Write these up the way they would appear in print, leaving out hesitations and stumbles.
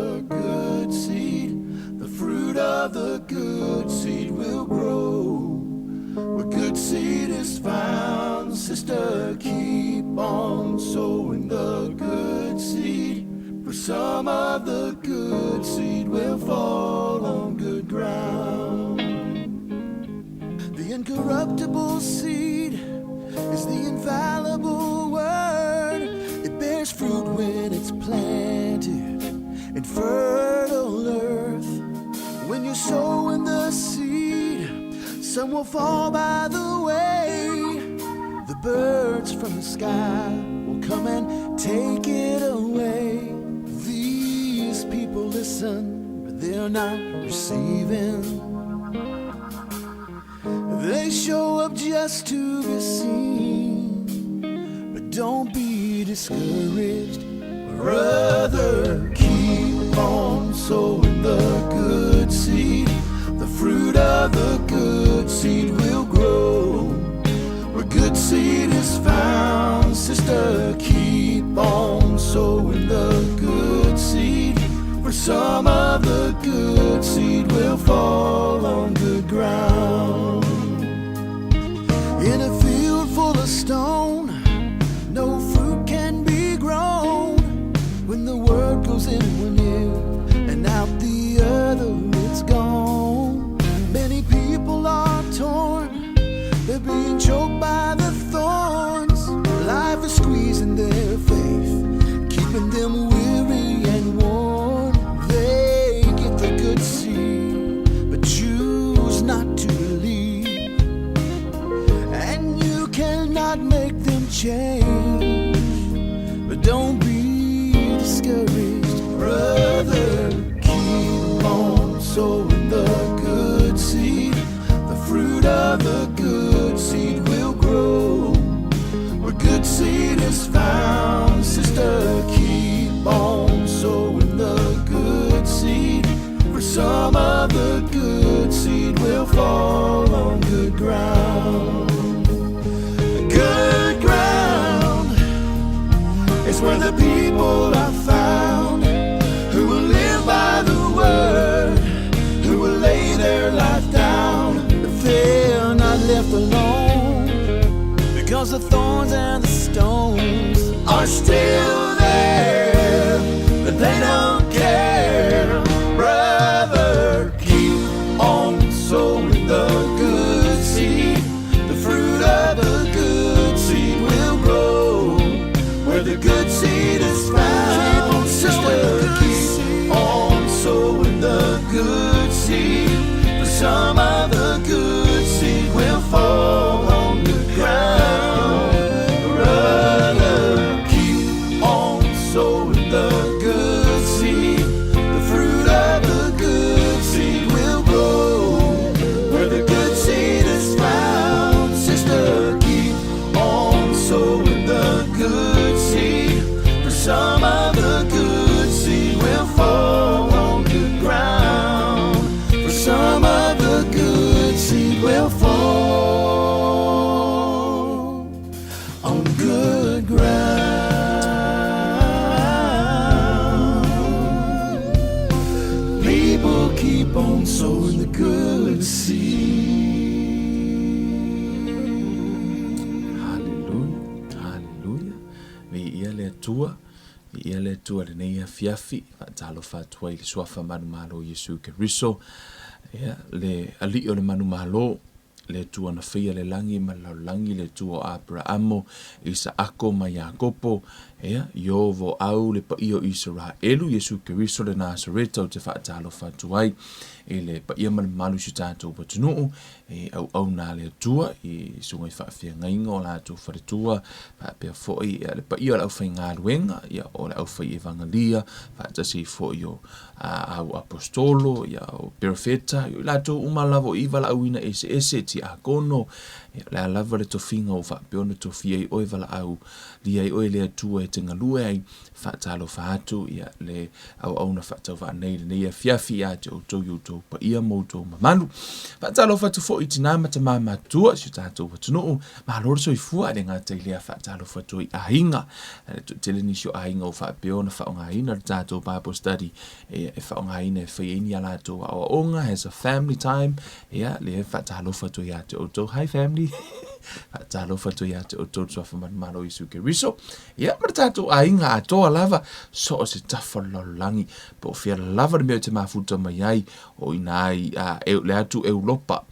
the good seed. The fruit of the good seed will grow. Where good seed is found, sister, keep on sowing the good seed. For some of the good seed will fall on good ground. The incorruptible seed is the infallible word. It bears fruit when it's planted in fertile earth. When you're sowing the seed, some will fall by the way. The birds from the sky will come and take it away. These people listen, but they're not receiving. They show up just to be seen. But don't be discouraged, brother. Keep on sowing the good seed. The fruit of the good seed will grow. Where good seed is found, sister, keep on sowing the good seed. For some of the good seed will fall on good ground. In a field full of stone, no fruit can be grown. When the word goes in one ear and out the other, it's gone. Many people are torn, they're being choked by the thorns. Life is squeezing their faith, keeping them weary and worn. They get the good seed, but choose not to believe. And you cannot make them change. But don't be discouraged, brother. Keep on sowing the good seed. The fruit of the good seed will grow. Where good seed is found, sister, keep on sowing the good seed. For some of the good seed will fall on good ground. Good ground is where the people are found who will live by the word, who will lay their life down. But they're not left alone because the thorns and the stones are still there, but they don't care. Brother, keep on sowing the good seed. The fruit of the good seed will grow. Where the good seed is found, sister, keep on sowing the good seed. For some of the good seed will fall on the ground. Brother, keep on sowing the good seed. The fruit of the good seed will grow. Where the good seed is found, sister, keep on sowing the good seed. For some of the good seed will fall on good ground. For some of the good seed will fall on good ground. People keep on sowing the good seed. Haleloia, haleloia. Viia le Atua, viia le Atua i lenei afiafi, faatalofa atu ai i le Suafa manumalo o Iesu Keriso, ia, le Alii o le manumalo, le Atua na faia le lagi ma le lalolagi, le Atua o Aperaamo, Isaako ma Iakopo, ia, Iovo au le paia o Isaraelu, Iesu Keriso le Nasareta ou te faatalofa atu ai i le paia ma le mamalu o si o tatou atunuu, e auauna a le Atua i susuga i faafeagaiga o latou faletua, faapea foi le paia o le aufaigaluega, ia, o le aufai evangelia, faatasi ai foi o au apostolo, ia, o perofeta, ia, o i latou uma lava o i valaauina eseese, tiakono, ia, o le a lava le tofiga ua faapea ona tofia ai oe, valaaulia ai oe e le Atua e te galue ai. Faatalofa atu ia le auauna faatauvaa nei i lenei afiafi ia te outou i outou paia ma outou mamalu. Faatalofa atu foi i tinā ma tamā matutua o si o tatou atunuu. Malo le soifua, e le gata i lea faatalofa atu ai i aiga. E toatele nisi o aiga ua faapea ona faaaogaina le tatou Bible study e faaaogaina e fai ai ni a latou aoaoga as a family time. Ia, lea e faatalofa atu ai ia te outou. Hi family! Faatalofa atu ai ia te outou i le Suafa Manumalo o Iesu Keriso. Ia, ma le tatou aiga atoa lava, so o se tafa o le lalolagi, po o fea lava le mea e te mafuta mai ai, o i ina i a, e, le atu Europa.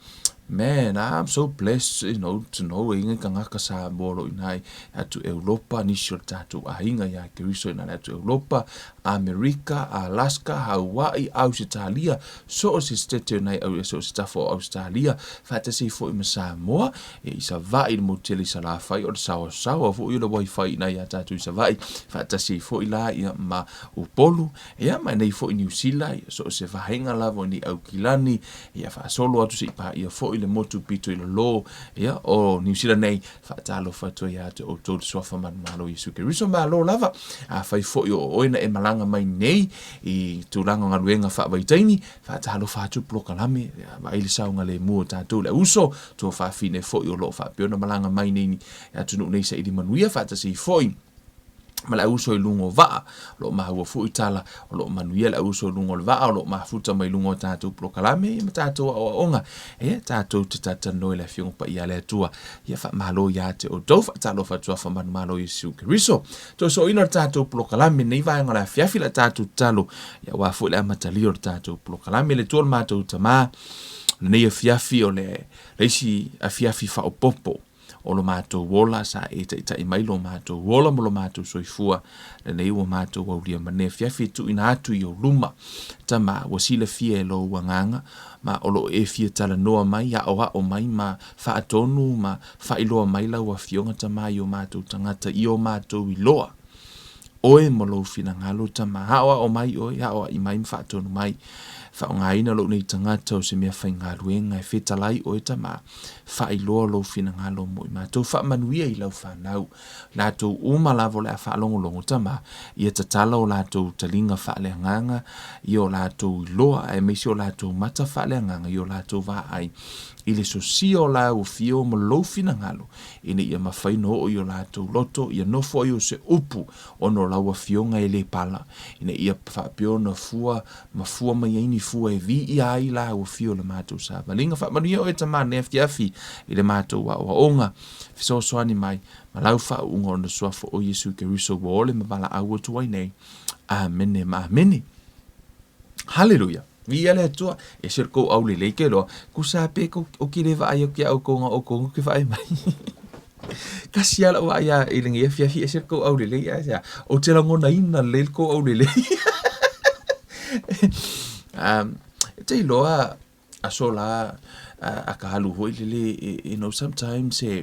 Man, I'm so blessed, you know, to know e inga tagata Samoa o lo o ina i atu Europa, nisi o le tatou aiga ia Keriso ina le atu Europa, Amerika, Alaska, Hawaii, Ausetalia, so o se state o nai au, so o se tafa o Ausetalia, faatasi ai foi ma Samoa, E i Savaii, le motu tele i Salafai, o le saoasaoa foi o le wifi ina ia tatou i Savaii, faatasi ai foi la ia ma Upolu, ia ma nei foi Niu Sila, ia so o se vaega lava o nei Aukilani, ia faasolo atu se i paia foi le motu pito i lalo, ia o Niu Sila nei, faatalofa atu ai ia te outou le Suafa Manumalo o Iesu Keriso, malo lava, afai foi o oe na e malaga mai nei i tulaga o galuega faavaitaimi, Faatalofa atu polokalame, vaai le saogalemu o tatou le auso, tua faafine foi o lo o faapea ona malaga mai nei atunuu nei saili manuia faatasi ai foi ma le auso i luga o vaa. O lo o maua foi tala, o lo o manuia le auso i luga o le vaa, o lo o mafuta mai luga o tatou polokalame ma tatou aoaoga. E tatou te talatalanoa i le Afioga Paia a le Atua. Ia faamalo ia te outou, faatalofa atu Manumalo Iesu Keriso. Tosoina o le tatou polokalame nei vaega o le afiafi la tatou tatalo ia aua foi le amatalia o le tatou polokalame le Atua o le matou Tamā lenei afiafi o le le isi afiafi faaopoopo o lo matou ola sa e taitai mai lo matou ola ma lo matou soifua lenei ua matou aulia ma lenei afiafi e tuuina atu i ou luma Tama ua silafia e lou agaga ma o lo o e fia talanoa mai aoao mai ma faatonu ma Faailoa mai lau Afioga Tama i o matou tagata i o matou iloa Oe ma lou finagalo Tama aoao mai Oe aoai mai ma faatonu mai Faaaogaina lou nei tagata o se mea faigaluega e fetalai Oe Tama faailoa lou finagalo mo i matou faamanuia i lau fanau latou uma lava o le a faalogologo Tama ia tatala o latou taliga faaleagaga i o latou iloa aemaise o latou mata faaleagaga i o latou vaai i le sosia o lau afio ma lou finagalo, ina ia mafai ona oo i o latou loto, ia nofo ai o se upu ona o lau afioga e le pala, ina ia faapea ona fua ma fua mai ai ni fua e viia ai lau afio i le matou savaliga. Faamanuia oe Tama nei afiafi i le matou aoaoga, fesoasoani mai ma lau faauuga ona Suafa o Iesu Keriso ua ole ma valaau atu ai nei. Amene ma amene. Haleluia! Viia le Atua, ese le kou aulelei ke loa, ku sa pe ko o ki le vaai aku ia oukou nga oukou nga ke vaai mai. Kasi a lau vaai a i lenei afiafi ese le kou aulelei ae sea, ou te lagonaina lelei le kou aulelei. E te iloa aso la a ka alu foi lele, you know, sometimes e,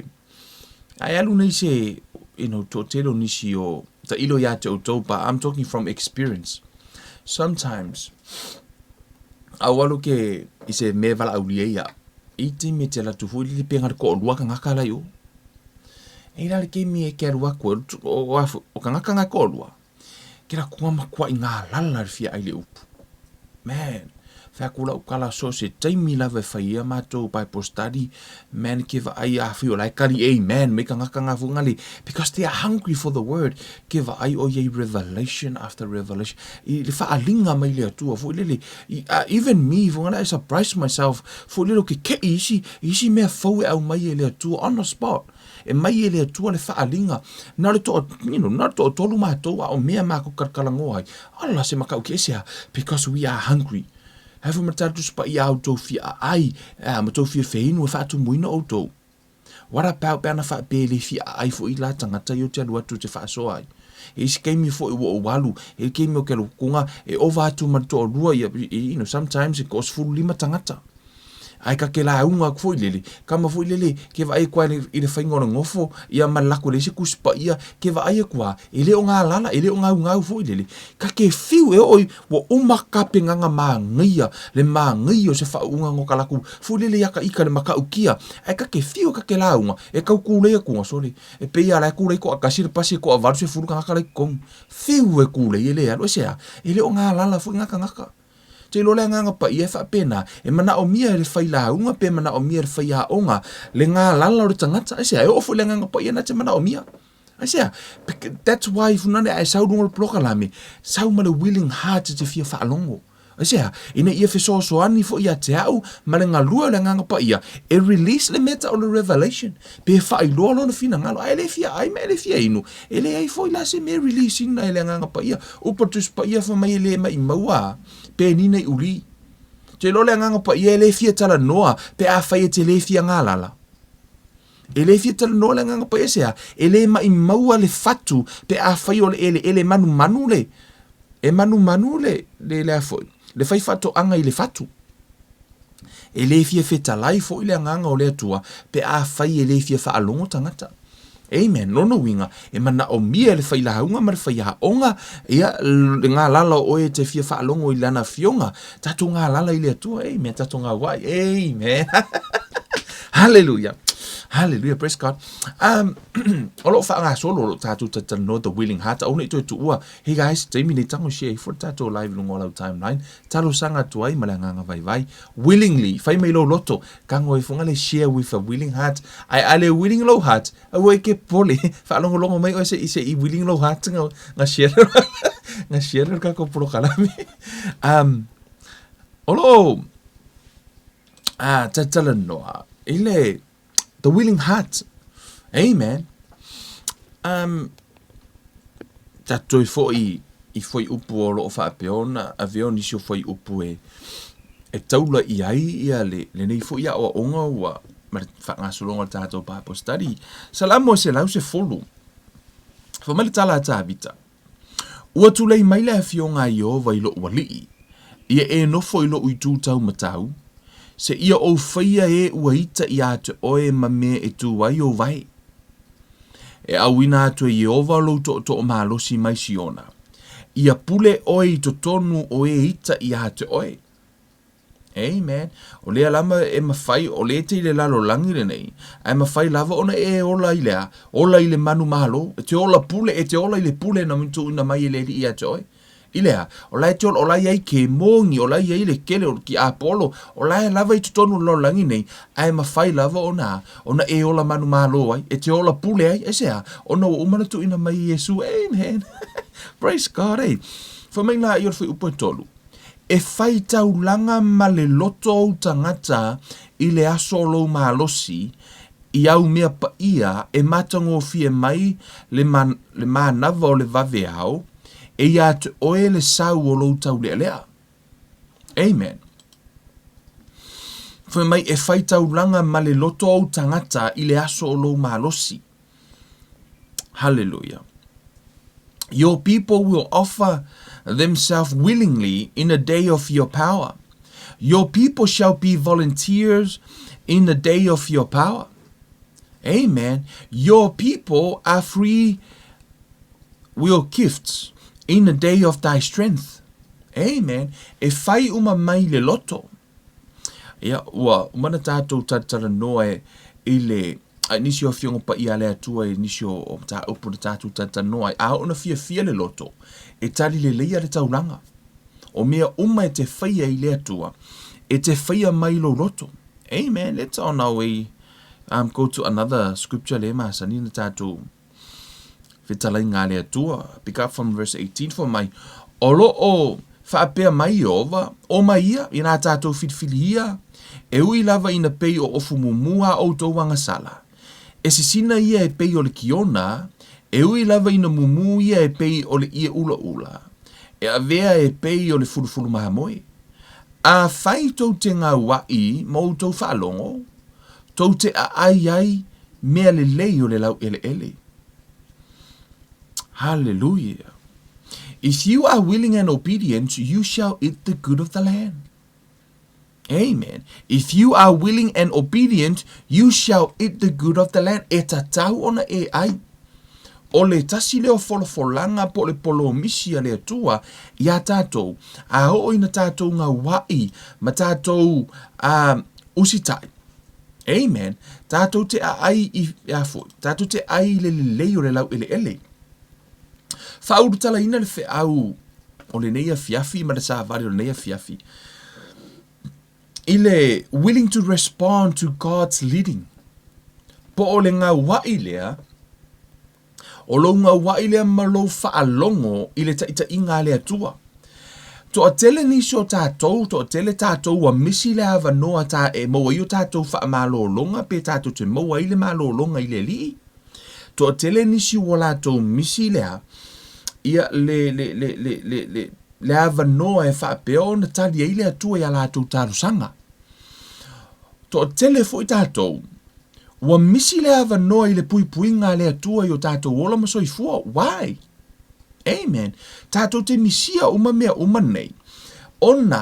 ae alu nei se, you know, toatele o nisi o tailo ia te outou, but I'm talking from experience. Sometimes, au alu ke i se mea e valaaulia ia, i taimi e te alu atu foi lele pe na o le toalua tagata la i o. E i la le taimi e te alu atu ai, o, o, o tagata na e toalua, Ke la kua makuaʻi galala le fia ʻai le upu. Man, fai atu lau tala so se taimi lava e fai ai a matou Bible study, man ke vaai afai o la e kali amen mai tagata nga foi ngale because they are hungry for the word. Ke vaai o iai revelation after revelation i le faaaliga mai le Atua foi lele i, even me foi ngale I surprise myself foi lele o ke keʻi isi isi mea fou e aumai e le Atua on the spot. E mai e le Atua le faaaliga, na o le toa, you know, na o le toatolu matou a o mea makou kalakalanoa ai, ala se makau ke ese a, because we are hungry. Hai foi ma le Tusi Paia a outou fia aai, a, ma tou fia feinu e faatumuina outou. What about pe ana faapea e le fia aai foi la tagata ia o te alu atu te faasoa ai. E isi taimi foi ua ou alu, e i taimi o ke alu kuga, e ova atu ma le toalua, ia, you know, sometimes e toasefululima tagata. Ae ka ke lauga aku foi lele, kama foi lele, ke vaai aku lava i le faiga o le gofo, ia ma le lako e leai se Tusi Paia, ke vaai aku lava, e le o galala, e le o gaugau foi lele. Ka ke fiu e oo i, ua uma kapegaga magaia, le magaia o se faauuga no ka lakou foi lele ia ka ika le matautia, ae ka ke fiu e ka ke lauga, e tau tulei atu, sole, e pei lava o la e tulei toatasi le pasi e toa 80 tagata la e i totonu. Fiu e tulei e le alu, aisea? E le o galala foi na tagata. Te iloa le Agaga Paia e faapena, e manaomia e le failauga pe manaomia e le faiaoga le galala o le tagata. Aisea? E oo foi i le Agaga Paia na te manaomia. Aisea? That's why funane a e sau i luga o le polokalame, sau ma le willing heart e te fia faalogo. Aisea? Ina ia fesoasoani foi ia te au ma le galue o le Agaga Paia e release le mea tau o le revelation, pe faailoa lona finagalo. A e le fia ai ma e le fia inu, e leai foi la se mea e release ina e le Agaga Paia. Upu a le Tusi Paia fai mai e le maimau a penina i uli. Te iloa le Agaga Paia e le fia talanoa pe afai e te le fia galala. E le fia talanoa le Agaga Paia aisea? E le maimaua le fatu pe afai o le eleele e manumanu le e manumanu le le le a foi le faifaatoaga i le fatu. E le fia fetalai foi le Agaga o le Atua pe afai e le fia faalogo tagata. Amen. Lona uiga, e manaomia e le failauga ma le faiaoga, ia, le galala o oe e te fia faalogo i Lana Afioga, tatou galala i le Atua. Amen. Tatou gauai. Amen. Hallelujah. Hallelujah. Praise God. Um, o loo faagasolo o loo tatou talatalanoa The Willing Heart. Aua ne i toe tuua. Hey guys, taimi nei tago share ifo le tatou live i luga o lau timeline. Talosaga atu ai ma le agaga vaivai. Willingly, fai mai lou loto, tago ifo nga le share with a willing heart. Ae a le willing lou heart, aua e ke popole, faalogologo mai oe se i se i willing lou heart nga, nga share nga share le kakou polokalame. Um, o loo ah, talatalanoa i le the willing heart. Amen. Um, tatou foi i fuaiupu o loo faapea ona avea o nisi o fuaiupu e e taula i ai ia le lenei foi aoaoga ua ma le faagasologa o le tatou Bible study. Salamo e 110. Fai mai le tala a Tavita, Ua tulei mai le Afioga a Ieova i loʻu alii, ia e nofo i loʻu itu taumatau, seia ou faia e ua ita iā te oe ma mea e tū ai ou vae. E ʻauina atu e Ieova lou toʻotoʻo malosi mai Siona, ia pule ʻoe i totonu o e ita iā te ʻoe. Amen. O lea lava e mafai, o lea e te i le lalolagi lenei, ae mafai lava ona e ola i le a? Ola i le manumalo, e te ola pule, e te ola i le pule na tuuina mai e le Alii ia te oe. I le a? O la e te ola, o la e i ai kemogi, o la e i ai le kele o le tiapolo, o la e lava i totonu o le lalolagi nei, ae mafai lava ona a? Ona e ola manumalo ai, e te ola pule ai, aisea? Ona ua uma ona tuuina mai e Iesu. Amen. Praise God, eh. Fai mai la ia o le fuaiupu e tolu. E fai taulaga ma le loto ou tagata i le aso o lou malosi, i au mea paia e matagofie mai le, le manava o le vaveao, e iā te oe le sau o lou taulealea. Amen. Fai mai, e fai taulaga ma le loto ou tagata i le aso o lou malosi. Hallelujah. Your people will offer themselves willingly in the day of your power. Your people shall be volunteers in the day of your power. Amen. Your people are free will gifts in the day of thy strength. Amen. E whai uma mai le loto. Ia, ua uma na tatou talatalanoa e, i le, a nisi o afioga paia a le Atua i nisi o, o mataupu na tatou talatalanoa ai, a oo na fiafia le loto, e tali lelei a le taulaga. O mea uma e te faia i le Atua, e te faia mai lou loto. Amen. Let's on our way um, go to another scripture le masani na tatou fetalaiga a le Atua. Pick up from verse 18 fai mai, O lo o faapea mai Ieova, o mai ia, inā tātou filifili ia, e ui lava ina pei o ofu mumu a outou agasala. E sisina ia e pei o le kiona, e ui lava ina mumu ia e pei o le ʻie ʻulaʻula, e avea e pei o le fulufulu mamoe. Afai tou te gauaʻi ma outou faalogo, tou te ʻaʻai ai mea lelei o le lauʻeleʻele. Hallelujah. If you are willing and obedient, you shall eat the good of the land. Amen. If you are willing and obedient, you shall eat the good of the land. E tatau ona e ai. O le tasi lea o folafolaga po o le polomisi a le Atua iā tātou, a oo ina tātou gauaʻi ma tātou uh, usitai. Amen. Tātou te aʻai i, a foi, tātou te ai i le lelei o le laueleele. Faaulutalaina le feau o lenei afiafi ma le savali o lenei afiafi i le willing to respond to God's leading. Po o le gauaʻi lea, o lou gauaʻi lea ma lou faalogo i le taʻitaʻiga a le Atua. Toatele nisi o tātou, toatele tātou ua misi le avanoa tā e maua ai o tātou faamalologa pe tātou te maua ai le malologa i le Alii. Toatele nisi ua latou misi lea, ia le, le, le, le, le, le, le avanoa e faapea ona tali ai le Atua i a latou talosaga. Toatele foi tātou, ua misi le avanoa i le puipuiga a le Atua i o tātou ola ma soifua. Why? Amen. Tātou te misia uma mea uma nei, ona,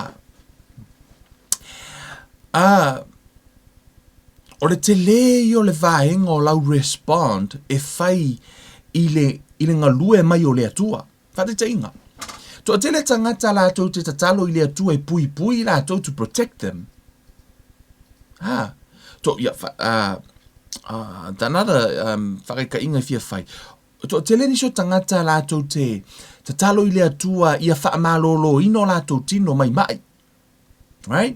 a, o le telē ia o le vaega o lau respond e fai i le, i le galue mai o le Atua. Faataitaiga, toatele tagata latou te tatalo i le Atua e puipui i latou to protect them. Ha, to, ia, fa, uh, uh, another um, whakaikainga e fia whai. Toatele nisi o tagata latou te tatalo i le Atua ia whaamalōlōina o latou tino mai mai. Right?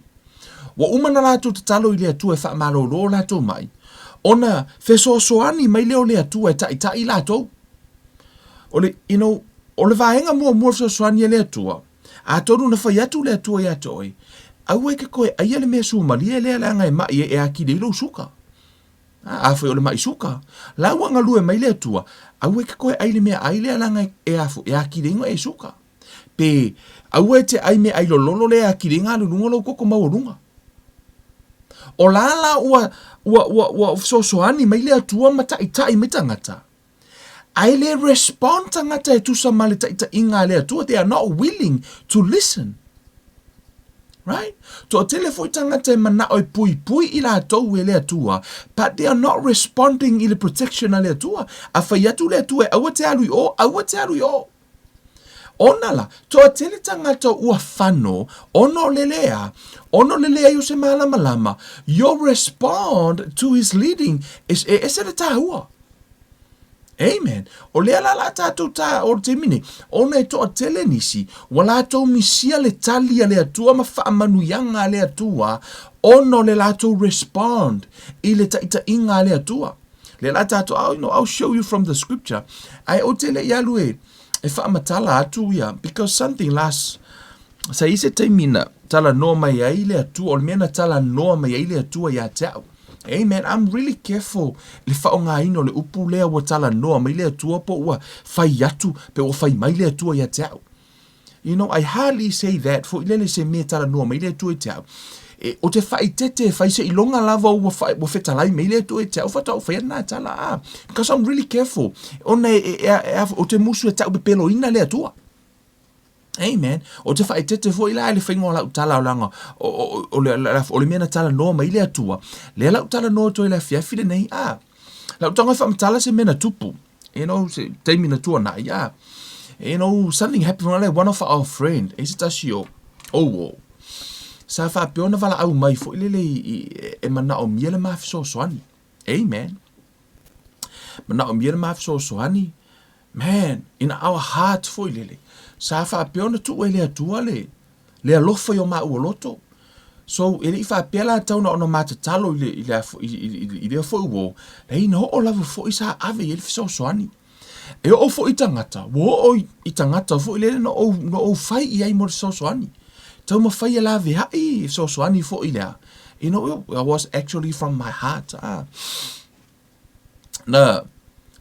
Ua uma na latou tatalo i le Atua e faamalōlō latou mai, ona fesoasoani mai lea o le Atua e taʻitaʻi latou. O le, you know, o le vaega muamua o le fesoasoani a le Atua, atonu na fai atu le Atua ia te oe, aua e ke koe ʻaia le mea sumalie lea leaga e maʻi ai e akili ai lou suka. Afai o le maʻi suka, la ua galue mai le Atua, aua e ke koe ʻai le mea ʻai lea leaga e, e akili ai e suka. Pe, aua e te ʻai meaʻai lololo lea akili ai ngā luluga o lou koko maualuga. O la la ua, ua, ua, ua fesoasoani mai le Atua ma taʻitaʻi mai tagata. Ae le respond tagata e tusa ma le taʻitaʻiga a le Atua, they are not willing to listen. Right? Toatele foi tagata e manao e puipui i latou e le Atua, but they are not responding i le protection a le Atua. A fai atu le Atua e aua te alu i o, aua te alu i o. Ona la, toatele tagata ua fano, ona o le lea, ona o le leai o se malamalama, your respond to his leading is e ese le tāua. Amen. O lea la la tātou tā o te taimi nei, ona e toatele nisi, ua latou misia le tali a le Atua ma faamanuiaga a le Atua, ona o le latou respond i le taʻitaʻiga a le Atua. Lea la tātou, oh, you know, I'll show you from the scripture. Ae ou te le i alu e, e faamatala atu ia, because something last, sa i se taimi na talanoa mai ai le Atua, o le mea na talanoa mai ai le Atua ia te au. Amen. I'm really careful le faaaogaina o le upu lea ua talanoa mai le Atua po ua fai atu, pe ua fai mai le Atua ia te au. You know, I hardly say that foi lele se mea talanoa mai le Atua i te au. E, o te whaitete e whai se ilonga lava ua, wha, ua whetalai mai le Atua i te au whata o whai ana tala a. Because I'm really careful. Ona e, e, e, e, o te musu e tau pepelo ina le Atua. Amen. O te whaitete foi la le whainga o lau tala o langa o, o, o, le, o, o le mea na talanoa mai le Atua. Lea lau talanoa toi la fiafi le nei a. Lau tanga whamatala se mea na tupu. You know, se taimi na tuanai, yeah. You know, something happened like one of our friend, e se tasi o, o o. Sa faapea ona valaau mai foi lele i, i, e manaomia le ma fesoasoani. Amen. Manaomia le ma fesoasoani. Man, in our heart foi lele. Sa faapea ona tuu e le Atua le, le alofa i o maua loto. So, e le i faapea la tau na ona ma tatalo i le, i le, i, i, i, i lea foi uo, leai na oo lava foi sa ave i ai le fesoasoani. E oo foi i tagata, ua oo i, i tagata foi lele na ou, na ou fai i ai mo le fesoasoani. Taumafai e laveai e fesoasoani foi lea. You know, it was actually from my heart. Ah. Na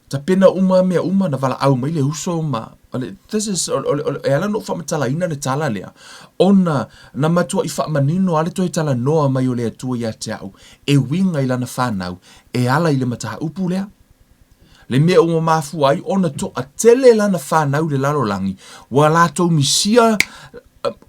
tapena uma mea uma, na valaau mai le uso ma, o le, this is, o, o, o, e ala ona ou faamatalaina le tala lea, ona na matuai faamanino lava le toe talanoa mai o le Atua ia te au, e uiga i lana fanau, e ala i le mataupu lea. Le mea ua mafua ai ona toatele lana fanau i le lalolagi, ua latou misia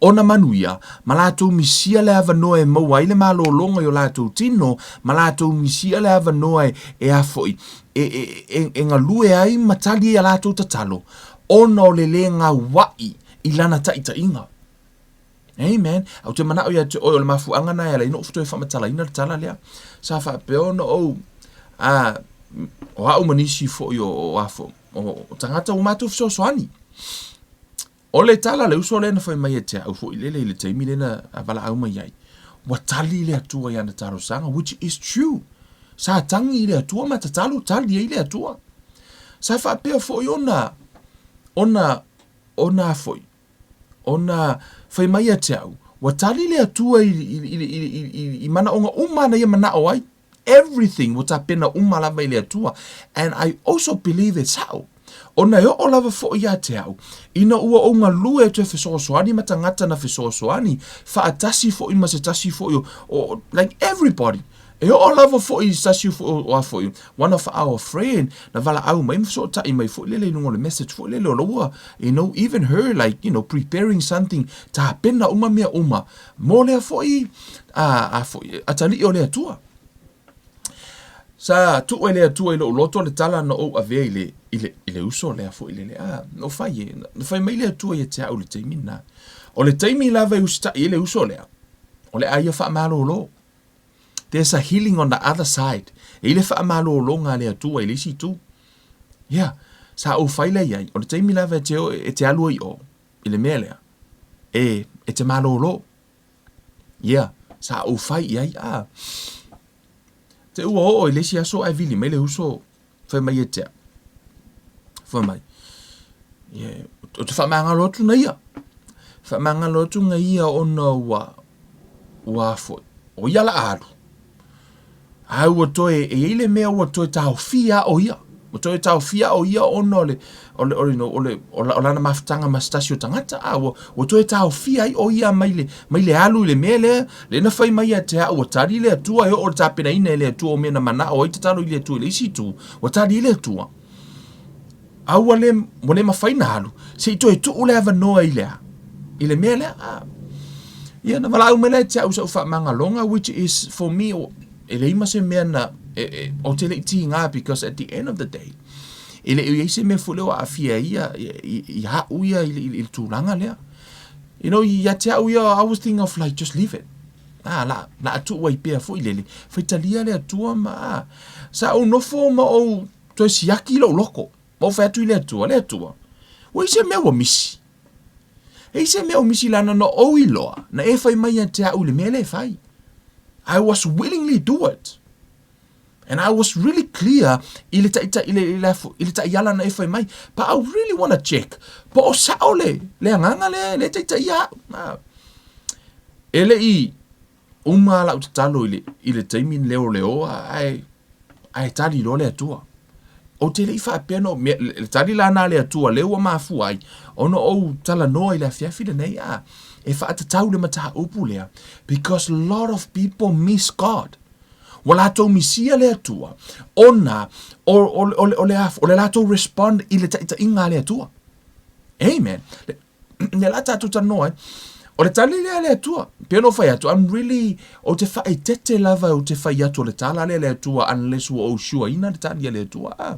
ona manuia, ma latou misia le avanoa e maua ai le malologa i o latou tino, ma latou misia le avanoa e, e a foi, e, e, e, e galue ai ma tali ai a latou tatalo, ona o le lē gauaʻi i lana taʻitaʻiga. Amen. Ou te manaʻo ia te oe o le mafuaaga na e ala ai ona ou toe faamatalaina le tala lea. Sa faapea ona ou a o au ma nisi foi o, o afo o, o tagata ua matou fesoasoani. O le tala le uso lea na fai mai e te au foi lele i le taimi lea na valaau mai ai. Ua tali le Atua i ana talosaga, which is true. Sa tagi i le Atua ma tatalo, tali ai le Atua. Sa faapea foi ona, ona, ona foi, ona fai mai ia te au, ua tali le Atua i, i, i, i, i, i manaoga uma na ia manao ai. Everything ua tapena uma lava i le Atua. And I also believe e sao. Ona e oo lava foi ia te au, ina ua ou galue e toe fesoasoani ma tagata na fesoasoani, faatasi foi ma se tasi foi o, o like everybody. E oo lava foi i se tasi foi o, o a foi, one of our friend, na valaau mai ma fesootai mai foi lele i luga o le message foi lele o la ua, you know, even her like, you know, preparing something, tapena uma mea uma, mo lea foi, a, a foi, atalii o le Atua. Sa tuu e le Atua i lou loto le tala na ou avea i le, i le, i le uso lea foi lele. A, na ou fai e, na fai mai le Atua ia te au i le taimi lena. O le taimi lava e usitai ai le uso lea, o le a ia faamalolo. There's a healing on the other side. E i le faamalologa a le Atua i le isi itu. Yeah, sa ou fai lea i ai, o le taimi lava e te, e te alu ai i o, i le mea lea, e, e te malolo. Yeah, sa ou fai i ai, ah. Te ua oo i le isi aso ae vili mai le uso, fai mai e te au. Fai mai, yeah, o te whamangalo atu na ia. Whamangalo atu na ia ona ua, ua foi. O ia la alu. A ua toe, e i ai le mea ua toe taofia o ia. Ua toe taofia o ia ona o le, o le, o le, o le, o lana mafutaga ma se tasi o tagata. A ua, ua toe taofia ai o ia mai le, mai le alu i le mea lea, lea na fai mai ia te au, ua tali le Atua e oo i le tapenaina e le Atua o mea na manao ai tatalo i le Atua i le isi itu, ua tali ai le Atua. A ua le, ua le mafai na alu, se i toe tuu le avanoa i le a? I le mea lea, a. Ia, na valaau mai la e te au sa ou faamagaloga, which is, for me, e leai ma se mea na, e, e, ou te le i tiga, because at the end of the day, e le i ai se mea foi lea o aafia ai ia, i, i au ia i, i, i le tulaga lea. You know, ia te au ia, I was thinking of like, just leave it. A, la, la a tuu ai pea foi lele, faitalia le Atua ma, a. Sa ou nofo ma ou, Toe siaki lou loko, ma ou fai atu i le Atua, Le Atua, ua i se mea ua misi? E i se mea ua misi lana na ou iloa, na e fai mai ia te au i le mea lea e fai. I was willingly do it. And I was really clear i le taʻitaʻi, i le, i le, i le taʻiala na e fai mai. But I really wanna check, po o sao le, le agaga lea, le taitaia au. Ah. E le i uma lau tatalo i le, i le taimi leoleoa, ae, ae tali loa le Atua. Ou te le i faapea na ou mea, le tali la na le Atua lea ua mafua ai, ona ou talanoa i le afiafi lenei, a, e faatatau le mataupu lea, because lot of people miss God. Ua latou misia le Atua, ona o, o, o, o, le, o le latou respond i le taitaiga a le Atua. Amen. Le, Lea la tatou talanoa ai. O le tali lea a le Atua. Pei ona ou fai atu, I'm really, ou te faaeteete lava ou te fai atu o le tala lea a le Atua unless ua ou sure ina le tali a le Atua. Ah.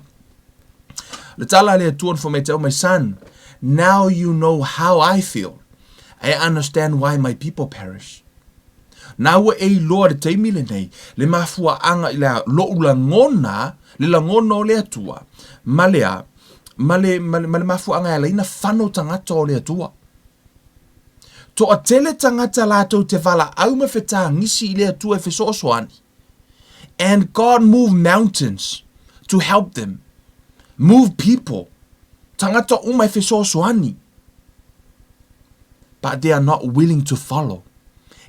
Le tala a le Atua na fai mai te au, my son, now you know how I feel. I understand why my people perish. Nā ua e iloa le taimi lenei, le mafuaaga i le a, loʻu lagona, le lagona o le Atua, ma le a, ma le, ma le, ma le mafuaaga e ala ai na fano tagata o le Atua. Toatele tagata latou te valaau ma fetagisi i le Atua e fesoasoani. And God move mountains to help them. Move people. Tagata uma e fesoasoani. But they are not willing to follow.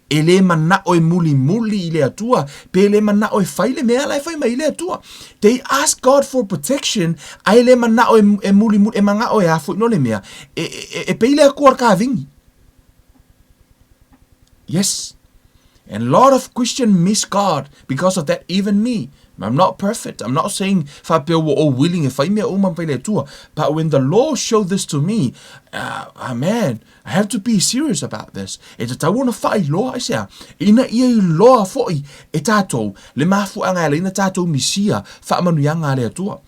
E lē manao e mulimuli i le Atua, pe lē manao e fai le mea la e fai mai ai le Atua. They ask God for protection, ae lē manao e, e mulimuli, e manao e a foi no le mea, e, e, e pei le Atua le kavini. Yes. And lot of Christian miss God because of that even me. I'm not perfect. I'm not saying faapea ua ou willing e fai mea uma ma fai le Atua. But when the Lord showed this to me, uh, uh, man, I have to be serious about this. E tatau ona faailoa aisea, ina ia iloa foi e tātou le mafuaaga e ala ai ona tātou misia faamanuiaga a le Atua.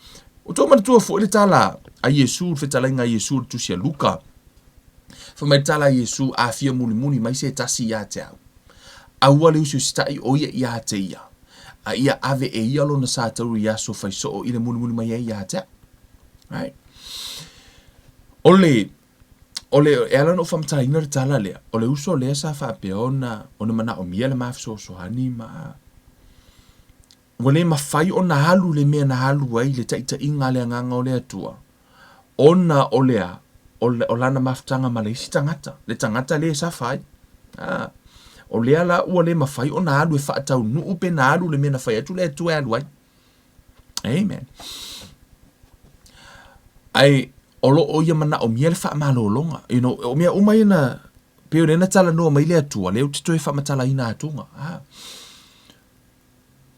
Ua tou manatua foi le tala a Iesu, le fetalaiga a Iesu i le tusi a Luka. Fai mai le tala a Iesu, A fia mulimuli mai se tasi ia te au, aua le usiusitai o ia ia te ia, a ia ave e ia lona sa tauri i aso fai soo i le mulimuli mai ai ia te au. Right? O le, o le, e ala ona ou faamatalaina le tala lea, o le uso lea sa faapea ona, ona manaomia le ma fesoasoani ma, Ua le mafai ona alu le mea na alu ai le taitaiga a le Agaga o le Atua, ona o le a? O, o lana mafutaga ma le isi tagata, le tagata lea e safa ai. A, o lea la ua le mafai ona alu e faataunuu pe na alu le mea na fai atu le Atua e alu ai. Amen. Ae o lo o ia manaomia le faamalologa. You know, o mea uma ia na, pei o lea na talanoa mai le Atua, lea ou te toe faamatalaina atuga. A.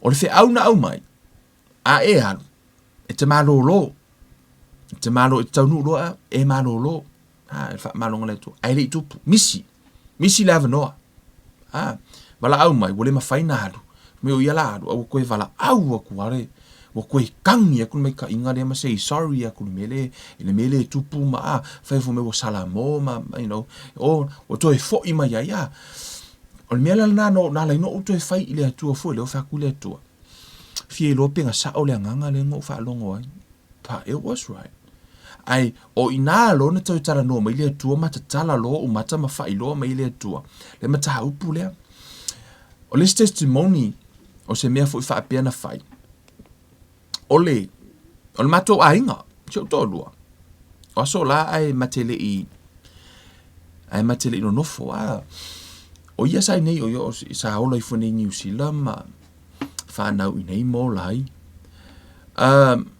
O le feau na aumai, a e alu, e te malōlō. E te malo, e te taunuu loa, e malōlō. A, e faamaloga le Atua. Ae le i tupu. Misi. Misi le avanoa. A, valaau mai, ua le mafai na alu. Me o ia la alu, a ua koe valaau aku a le, ua koe kagi aku le maikaʻiga lea ma say sorry aku le mea le, le mea le tupu ma a, fai fo me ua salamo ma, you know, o, ua toe foʻi mai ai, a, O le mea la lena na ala ai na ou toe fai i le Atua foi lea, o fai atu i le Atua, Fia iloa pe na sao le agaga lea na ou faalogo ai. But it was right. Ae o ina loa na toe talanoa mai le Atua ma tatala loa ou mata ma faailoa mai le Atua le mataupu lea. O le isi testimony o se mea foi faapea na fai, o le, o le matou aiga, si ou toalua, o aso la ae ma te le i, ae ma te le i nonofo, a, o ia sa i nei, o ia o, sa ola ifo nei i Niu Sila ma whanau i nei mo lai. Um,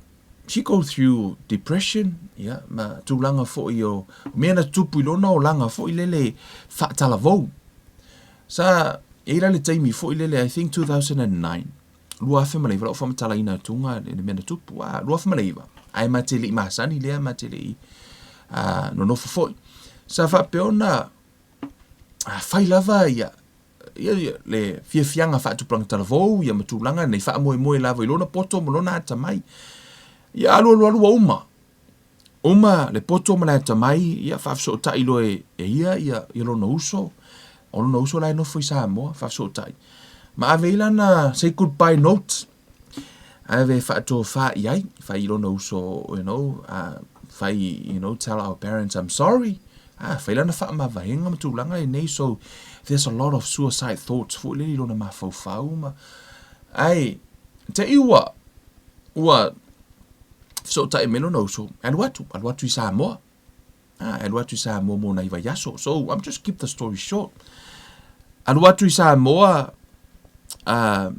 she go through depression, yeah, ma tūlanga foi o, mea na tupu i lona olaga foi lele whaatalavou. Sa, e i la le taimi foi lele, I think 2009, 2009 lau faamatalaina atuga le mea na tupu, a 2009, ae ma te le i masani lea ma te le i nonofo foi. Sa faapea ona fai lava ia ia, ia le fiafiaga faatupulaga talavou ia ma tulaga nei faamoemoe lava i lona poto ma lona atamai. Ia alu alu alu ua uma. Uma le poto ma le atamai, ia faafesootai loa e, e ia ia, ia lona uso. O lona uso la e nofo i Samoa, faafesootai. Ma ave ai lana say goodbye note. Ave e faatofa i ai, fai i lona uso, you know, fai, you know, tell our parents I'm sorry. Ah, fai lana faamavaega ma tulaga lenei, so there's a lot of suicide thoughts foi lele i lona mafaufau ma, ae, te i ua, ua, Fesootai mai lona uso, e alu atu, alu atu i Samoa. Ah, e alu atu i Samoa mo nai vaiaso. So, I'm just keep the story short. Alu atu i Samoa, uh,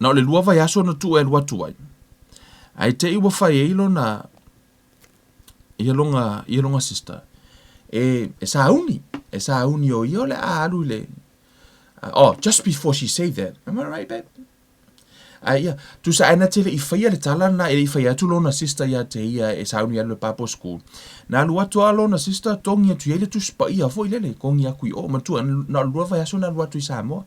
na o le lua vaiaso na tuu e alu atu ai. Ae te i ua fai ai lona, ia lona, ia lona sister, e, e sauni, e sauni o ia o le a alu i le, uh, oh, just before she say that, am I right, babe? Ae ia, tusa ae na te le i faia le tala na e le i faia atu lona sister ia te ia e sauni alu le Bible school. Na alu atu a lona sister tongi atu iai le tusi paia foi lele, kongi aku i o, matua na o le lua vaiaso na alu atu i Samoa.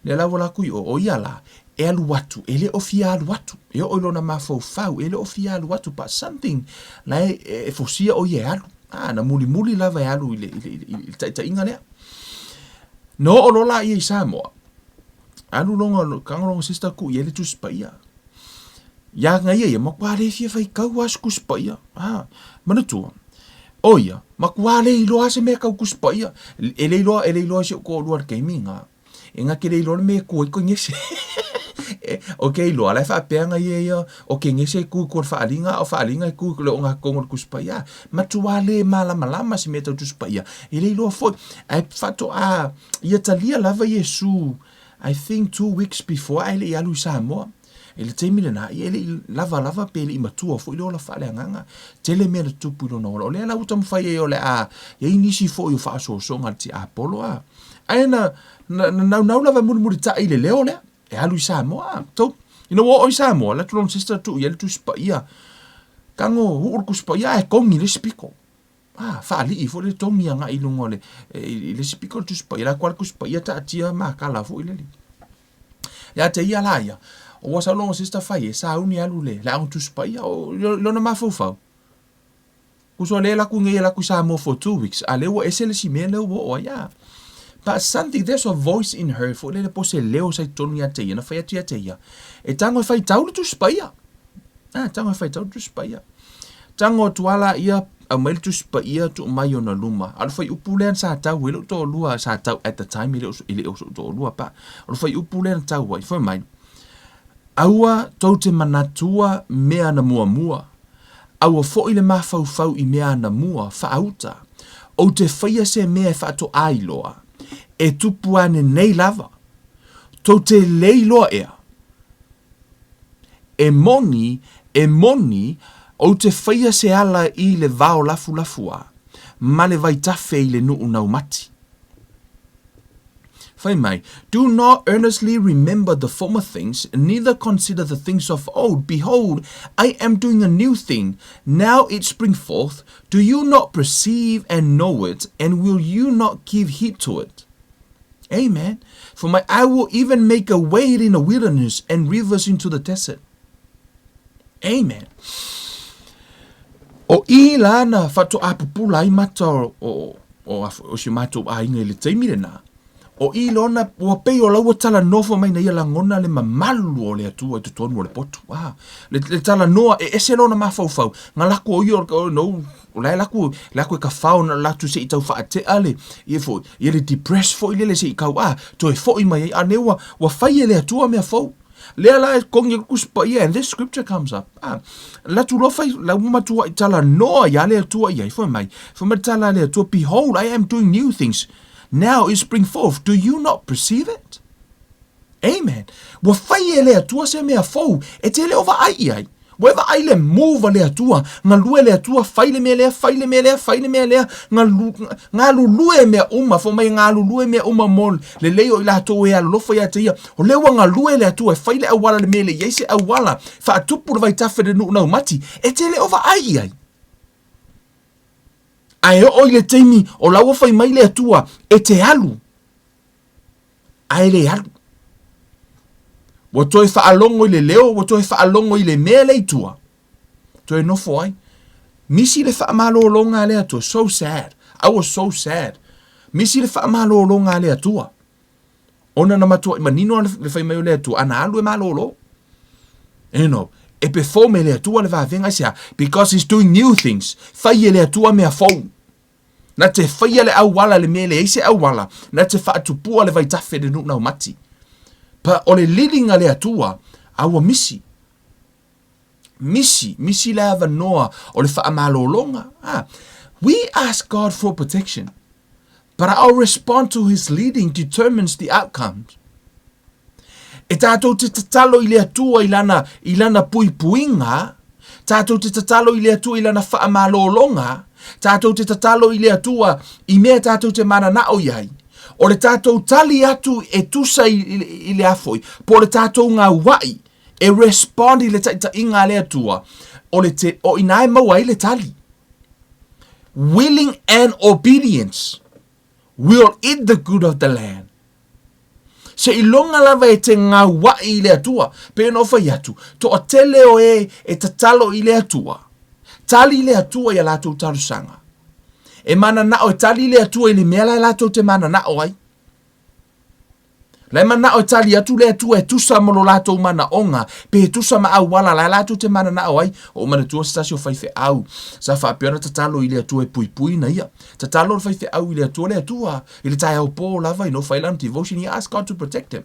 Lea la ua la aku i o, o ia la, e alu atu, e le o fia alu atu, e oo i lona mafaufau, e le o fia alu atu, but something la e, e fosia o ia e alu. Ah, na mulimuli lava e alu i le, i le, i le, i le taitaiga lea. Na oo loa la ia i Samoa, Alu longa kaga longa sister ku i ai le Tusi Paia. Ia nga ia ia makuā le fia faitau a se Tusi Paia. Ha, manatua, o ia, makuā le iloa se mea kau Tusi Paia. E le iloa, e le iloa si ou toalua le taimi nga. E nga ke le iloa le mea e ku ai koe ngese. E, o ke iloa, la e faapea nga ia ia, o ke ngese e ku i kua le faaaliga, a o faaaliga e ku i le ogatotonu o le Tusi Paia. Matua le malamalama se mea tau Tusi Paia. E le iloa foi. Ae faatoa Ia talia lava Iesu I think 2 weeks before ae le i alu i Samoa. I le taimi lena, ia e le i lava lava pe le i matua foi le ola faaleagaga. Tele mea na tutupu i lona ola. O lea la ua taumafai ai o le a i ai nisi foi o faaosoosoga a le tiapolo a. Ae na, na, na naunau lava e mulimulitai i le leo lea, e alu i Samoa a. So, ina ua oo i Samoa, alu atu lona sister tuu i ai le Tusi Paia. Tago uu le Tusi Paia ae togi le isi pito. A, faalii foi le togi agai i luga o le, i le isi pito o le Tusi Paia. La atu lava le Tusi Paia taatia makala foi lele. Ia te ia la ia, ua sau lona sister fai e sauni alu le le aoga Tusi Paia o i lona mafaufau. Tusa o lea e laku nei e laku i Samoa for 2 weeks, a lea ua ese le isi mea lea ua oo ai a. But something, there's a voice in her foi lele po o se leo sa i totonu ia te ia, na fai atu ia te ia, e tago e faitau le Tusi Paia. Ah, tago e faitau le Tusi Paia. Tago atu a laia, aumai le Tusi Paia tuu mai ona luma. A o le fuaiupu lea sa tau ai lou toalua, sa tau at the time e le o, e le o so'u toalua pa. O le fuaiupu lea na tau ai, fai mai, Aua tou te manatua mea na muamua, aua foi le mafaufau i mea anamua, faauta, ou te faia se mea e faatoā iloa, e tupu ane nei lava. Tou te le iloa ea? E moni, e moni, ou te faia se ala i le vao lafulafuā, ma le vaitafe i le nuu naumati. Fai mai, Do not earnestly remember the former things, neither consider the things of old. Behold, I am doing a new thing. Now it spring forth. Do you not perceive and know it, and will you not give heed to it? Amen. For my I will even make a way in the wilderness and rivers into the desert. Amen. O i la na faatoa pupula ai mata o, o, o, o si o matou aiga i le taimi lena. O i lona, ua pei o la ua talanoa fai mai na ia lagona le mamalu o le Atua i totonu o le potu. Ah, le, le talanoa e ese lona mafaufau. Nga laku o ia o, no, o la e laku, laku e kafao na latu se i tau faatea le, ia foi, ia le depress foi lele se i kau, ah, toe foi mai ai, a ne ua, ua fai e le Atua mea fou. Lea la e kongi le Tusi Paia and this scripture comes up. Ah, latu loa fai, la ua matua i talanoa ia le Atua i ai, fai mai, fai mai le tala a le Atua, behold, I am doing new things. Now it spring forth. Do you not perceive it? Amen. Ua fai e le Atua se mea fou, e te le o vaai i ai. Ua e vaai le move a le Atua, galue le Atua, fai le mea lea, fai le mea lea, fai le mea lea, galu, galulue mea uma, fai mai galulue mea uma mo lelei o i latou e alolofa ia te ia. O lea ua galue le Atua e fai le auala le mea le i ai se auala, faatupu le vaitafe le nuu naumati, e te le o vaai i ai. Ae oo i le taimi o la ua fai mai le Atua e te alu, ae le alu. Ua toe faalogo i le leo, ua toe faalogo i le mea lea i tua, toe nofo ai. Misi le faamalologa a le Atua, so sad, I was so sad. Misi le faamalologa a le Atua. Ona na matuai manino le fai mai o le Atua, ana alu e malolo. You know, e perform e le Atua le vavega aisea? Because he's doing new things. Fai e le Atua mea fou. Na te faia le auala le mea e leai se auala, na te faatupua le vaitafe le nuu naumati. Pa o le liliga le Atua, a ua misi. Misi, misi le avanoa o le faamalologa. Ah, we ask God for protection, but our response to his leading determines the outcomes. E tātou te tatalo i le Atua i lana, i lana puipuiga, tātou te tatalo i le Atua i lana faamalologa, tātou te tatalo i le Atua i mea tātou te mananao i ai. O le tātou tali atu e tusa i, i, i le afoi, po o le tātou ngaua'i, e respond i le taitaiga a le Atua, o le te, o inā e maua ai le tali. Willing and obedience will eat the good of the land. Seiloga lava e te ngauaʻi i le Atua, pei ona ou fai atu, toatele o e e tatalo i le Atua, tali le Atua i a latou talosaga. E mananao e tali le Atua i le mea la e latou te mananao ai. La e manao e tali atu le Atua e tusa ma lo latou manaoga, pe tusa ma auala la e latou te mananao ai. Ua ou manatua se tasi o faifeau sa faapea ona tatalo i le Atua e puipuina ia. Tatalo le faifeau i le Atua, le Atua, I le taeao pō lava, ina ua fai lana devotion, he asked God to protect him.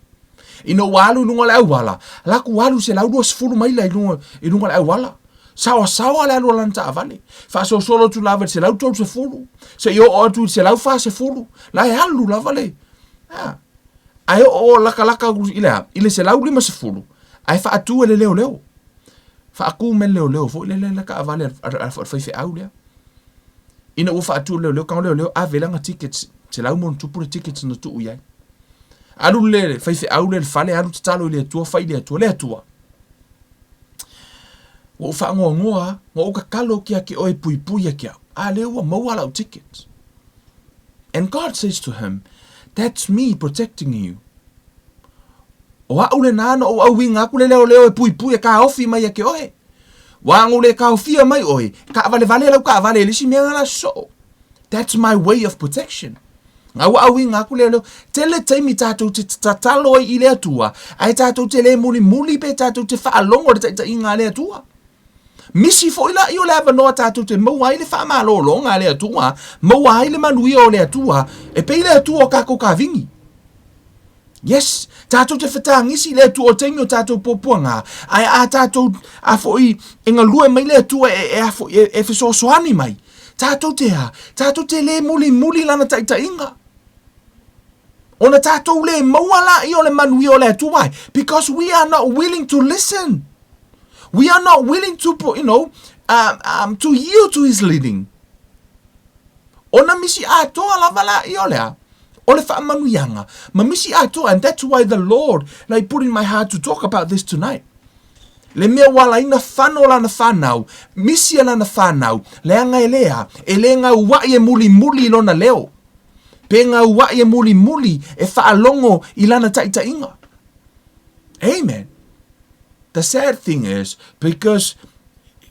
Ina ua alu i luga o le auala, laku alu 120 maila i luga, i luga o le auala. Saoasaoa le alu a lana taavale. Faasolosolo atu lava i le 130, seia oo atu i le 140, la e alu lava le, a. Ae oo lakalaka atu i le a? I le 150. Ae faatu e le leoleo. Faatu mai le leoleo foi lele le taavale a le faifeau lea. Ina ua faatu e le leoleo, tago le leoleo ave lana tickets, 100+ le tickets na tuu i ai. Alu le faifeau lea i le fale, alu tatalo i le Atua, fai i le Atua, le Atua, ua ou faanoanoa lava, na ou tatalo atu ia te oe e puipui ia te au, a lea ua maua lau ticket. And God says to him, That's me protecting you. O a'u lenā na ou auiga atu le leoleo e puipui e kaofi mai ia te oe. Ua ago le kaofia mai oe, e kaavalevale lau kaavale i le isi mea nga la soo. That's my way of protection. Nga ua auiga atu le leoleo. Tele taimi tatou te tatalo ai i le Atua, ae tatou te le mulimuli pe tatou te faalogo i le taitaiga a le Atua. Misi foi la i o le avanoa tatou te maua ai le faamalologa a le Atua, maua ai le manuia o le Atua, e pei le Atua o kakou kavini. Yes, tatou te fetagisi i le Atua o taimi o tatou puapuaga, ae a tatou a foi e galue mai le Atua e, e, a foi, e, e fesoasoani mai, tatou te a, tatou te le mulimuli lana taitaiga. Ona tatou le maua laia o le manuia o le Atua, because we are not willing to listen. We are not willing to, you know, to yield to his leading. Ona misi atoa lava laia o lea, o le faamanuiaga, ma misi atoa, and that's why the Lord like put in my heart to talk about this tonight. Le mea ua ala ai na fano lana fanau, misi a lana fanau, leaga e lea, e le gaua'i e mulimuli i lona leo, pe gaua'i e mulimuli e faalogo i lana taitaiga. Amen. The sad thing is, because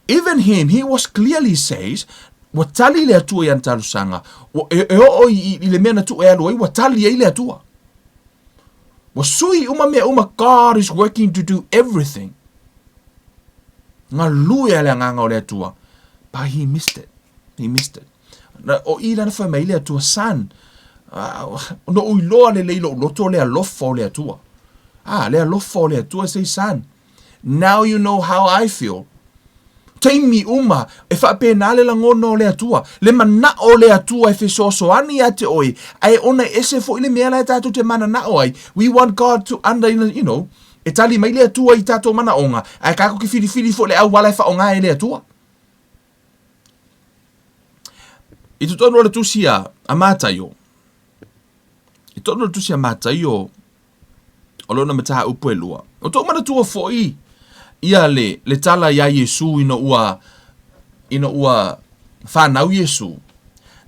even him, he was clearly says, ua tali le Atua i ana talosaga, ua, e, e oo i, i le mea na tuu e alu ai, ua tali ai le Atua. Ua sui uma mea uma, God is working to do everything. Galue a le agaga o le Atua. But he missed it. He missed it. Na, o i lana fai mai le Atua, son, uh, no ui loa le lei lou loto le alofa o le Atua. Ah, le alofa o le Atua, say son, now you know how I feel. Taimi uma e faapena le lagona o le Atua, le manao o le Atua e fesoasoani ia te oe, ae ona e ese foi le mea la e tatou te mananao ai. We want God to under, you know, e tali mai le Atua i tatou manaoga, ae tatou te filifili foi le auala e faaaoga e le Atua. I totonu o le tusi a, a Mataio, i totonu o le tusi a Mataio, o lona mataupu e lua. O tou manatua foi ia le, le tala iā Iesu ina ua, ina ua fanau Iesu.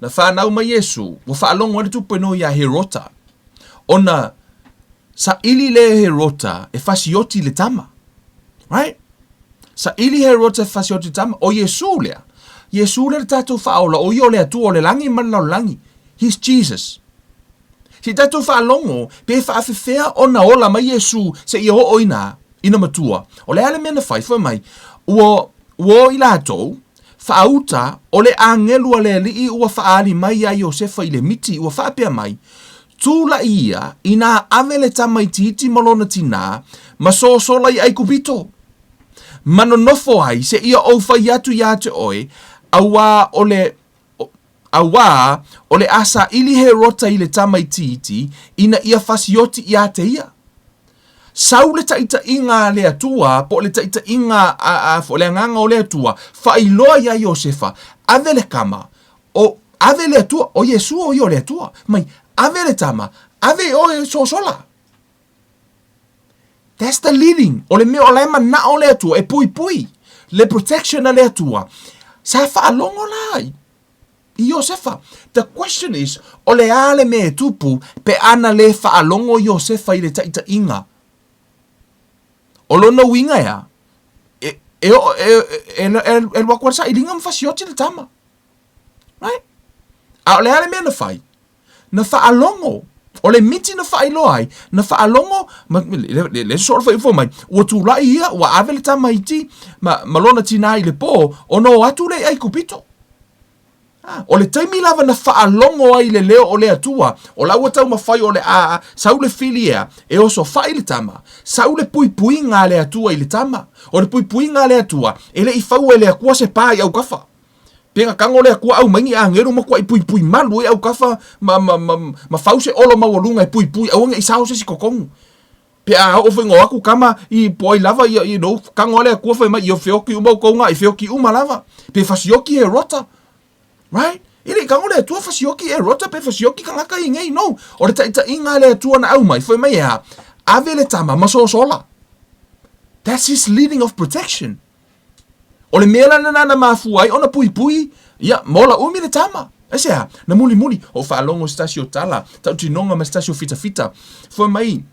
Na fanau mai Iesu, ua faalogo ai le tupu e noho iā Herota, ona saili lea e Herota e fasioti le tama. Right? Saili Herota e fasioti le tama, o Iesu lea. Iesu lea le tatou faaola, o ia o le Atua o le lagi ma le lalolagi. He's Jesus. Se i tatou faalogo pe faafefea ona ola mai Iesu seia oo ina ina matua. O le a le mea na fai? Fai mai, ua, ua o i latou, faauta, o le agelu a le Alii ua faaali mai iā Iosefa i le miti, ua faapea mai, Tula'i ia, inā ave le tamaitiiti ma lona tinā, ma sosola i Aikupito, ma nonofo ai seia ou fai atu iā te oe, auā o le Auā, o le a saili Herota i le tamaitiiti ina ia fasioti iā te ia. Sau le taitaiga a le Atua, po o le taitaiga a, a, o le agaga o le Atua, faailoa iā Iosefa, ave le kama, o, ave le Atua, o Iesu o ia o le Atua, mai, ave le tama, ave oe sosola. That's the leading. O le mea o la e manao le Atua e puipui. Le protection a le Atua. Sa faalogo la i Iosefa. The question is, o le a le mea e tupu pe ana le faalogo Iosefa i le taitaiga? O lona uiga e a? E, e, e, e, e, e alu atu a le sailiga ma fasioti le tama. Right? A o le a le mea na fai? Na faalogo, o le miti na faailoa ai, na faalogo, ma, le, le, le sosoo le fuaifua mai, ua tulai ia, ua ave le tamaiti ma, ma lona tinā i le pō, ona o atu lea i Aikupito. Ah, o le taimi lava na faalogo ai i le leo o le Atua, o la ua taumafai o le a sau le fili ea, e osofai le tama, sau le puipuiga a le Atua i le tama. O le puipuiga a le Atua, e le i faua e le Atua se pā i autafa. Pe na tago le Atua au mai ni agelu matuai puipui malu ai autafa ma, ma, ma, ma fau se olo maualuga e puipui aua ne i sao se isi totonu. Pe a oo foi ina o atu tama i po o ai lava ia, you know, tago lava le Atua fai mai, ia feoti uma outou na, e feoti uma lava. Pe fasioki Herota. Right? E le i tago le Atua fasioki Herota pe fasioki tagata i nei, no. O le taitaiga a le Atua na aumai, fai mai e a? Ave le tama ma sosola. That's his leading of protection. O le mea la lena na mafua ai ona puipui, ia, ma ola umi le tama. Aisea? Na mulimuli, o faalogo se tasi o tala, tautinoga ma se tasi o fitafita. Fai mai,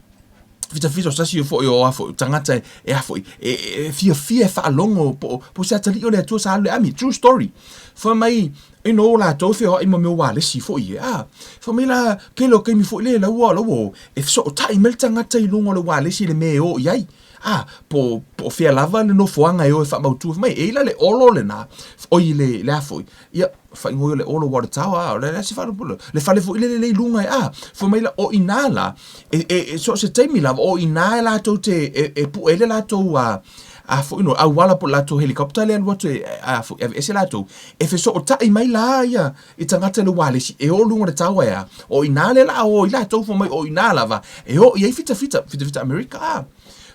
fitafita o se tasi foi o a foi, tagata e, e a foi, e, e fiafia e faalogo po, po o se atalii o le Atua sa alu i le ami. True story. Fai mai, you know, latou e feoai ma mea ualesi foi e, a. Fai mai la, tele o taimi foi lea laua, laua o, e fesootai mai le tagata i luga o le ualesi i le mea e o i ai. A, po, po o fea lava le nofoaga e o e faamautu mai. E i ai la le olo lena, oi le, le a foi, ia, faaigoa o le olo aua o le tao, a, o le a se faaupuga, le fale foi lele le i luga e, a, fai mai la, o i ina la, e, e, e, so o se taimi lava, o i ina e latou te, e, e pue ai le latou, a, a foi no, auala po o le latou helicopter lea e alu atu e, a foi, e aveese latou, e fesootai mai la ia, i tagata i le ualesi e o luga o le tao e a, o i ina lea la o ai latou fai mai o i ina lava e o i ai fitafita, fitafita Amerika a.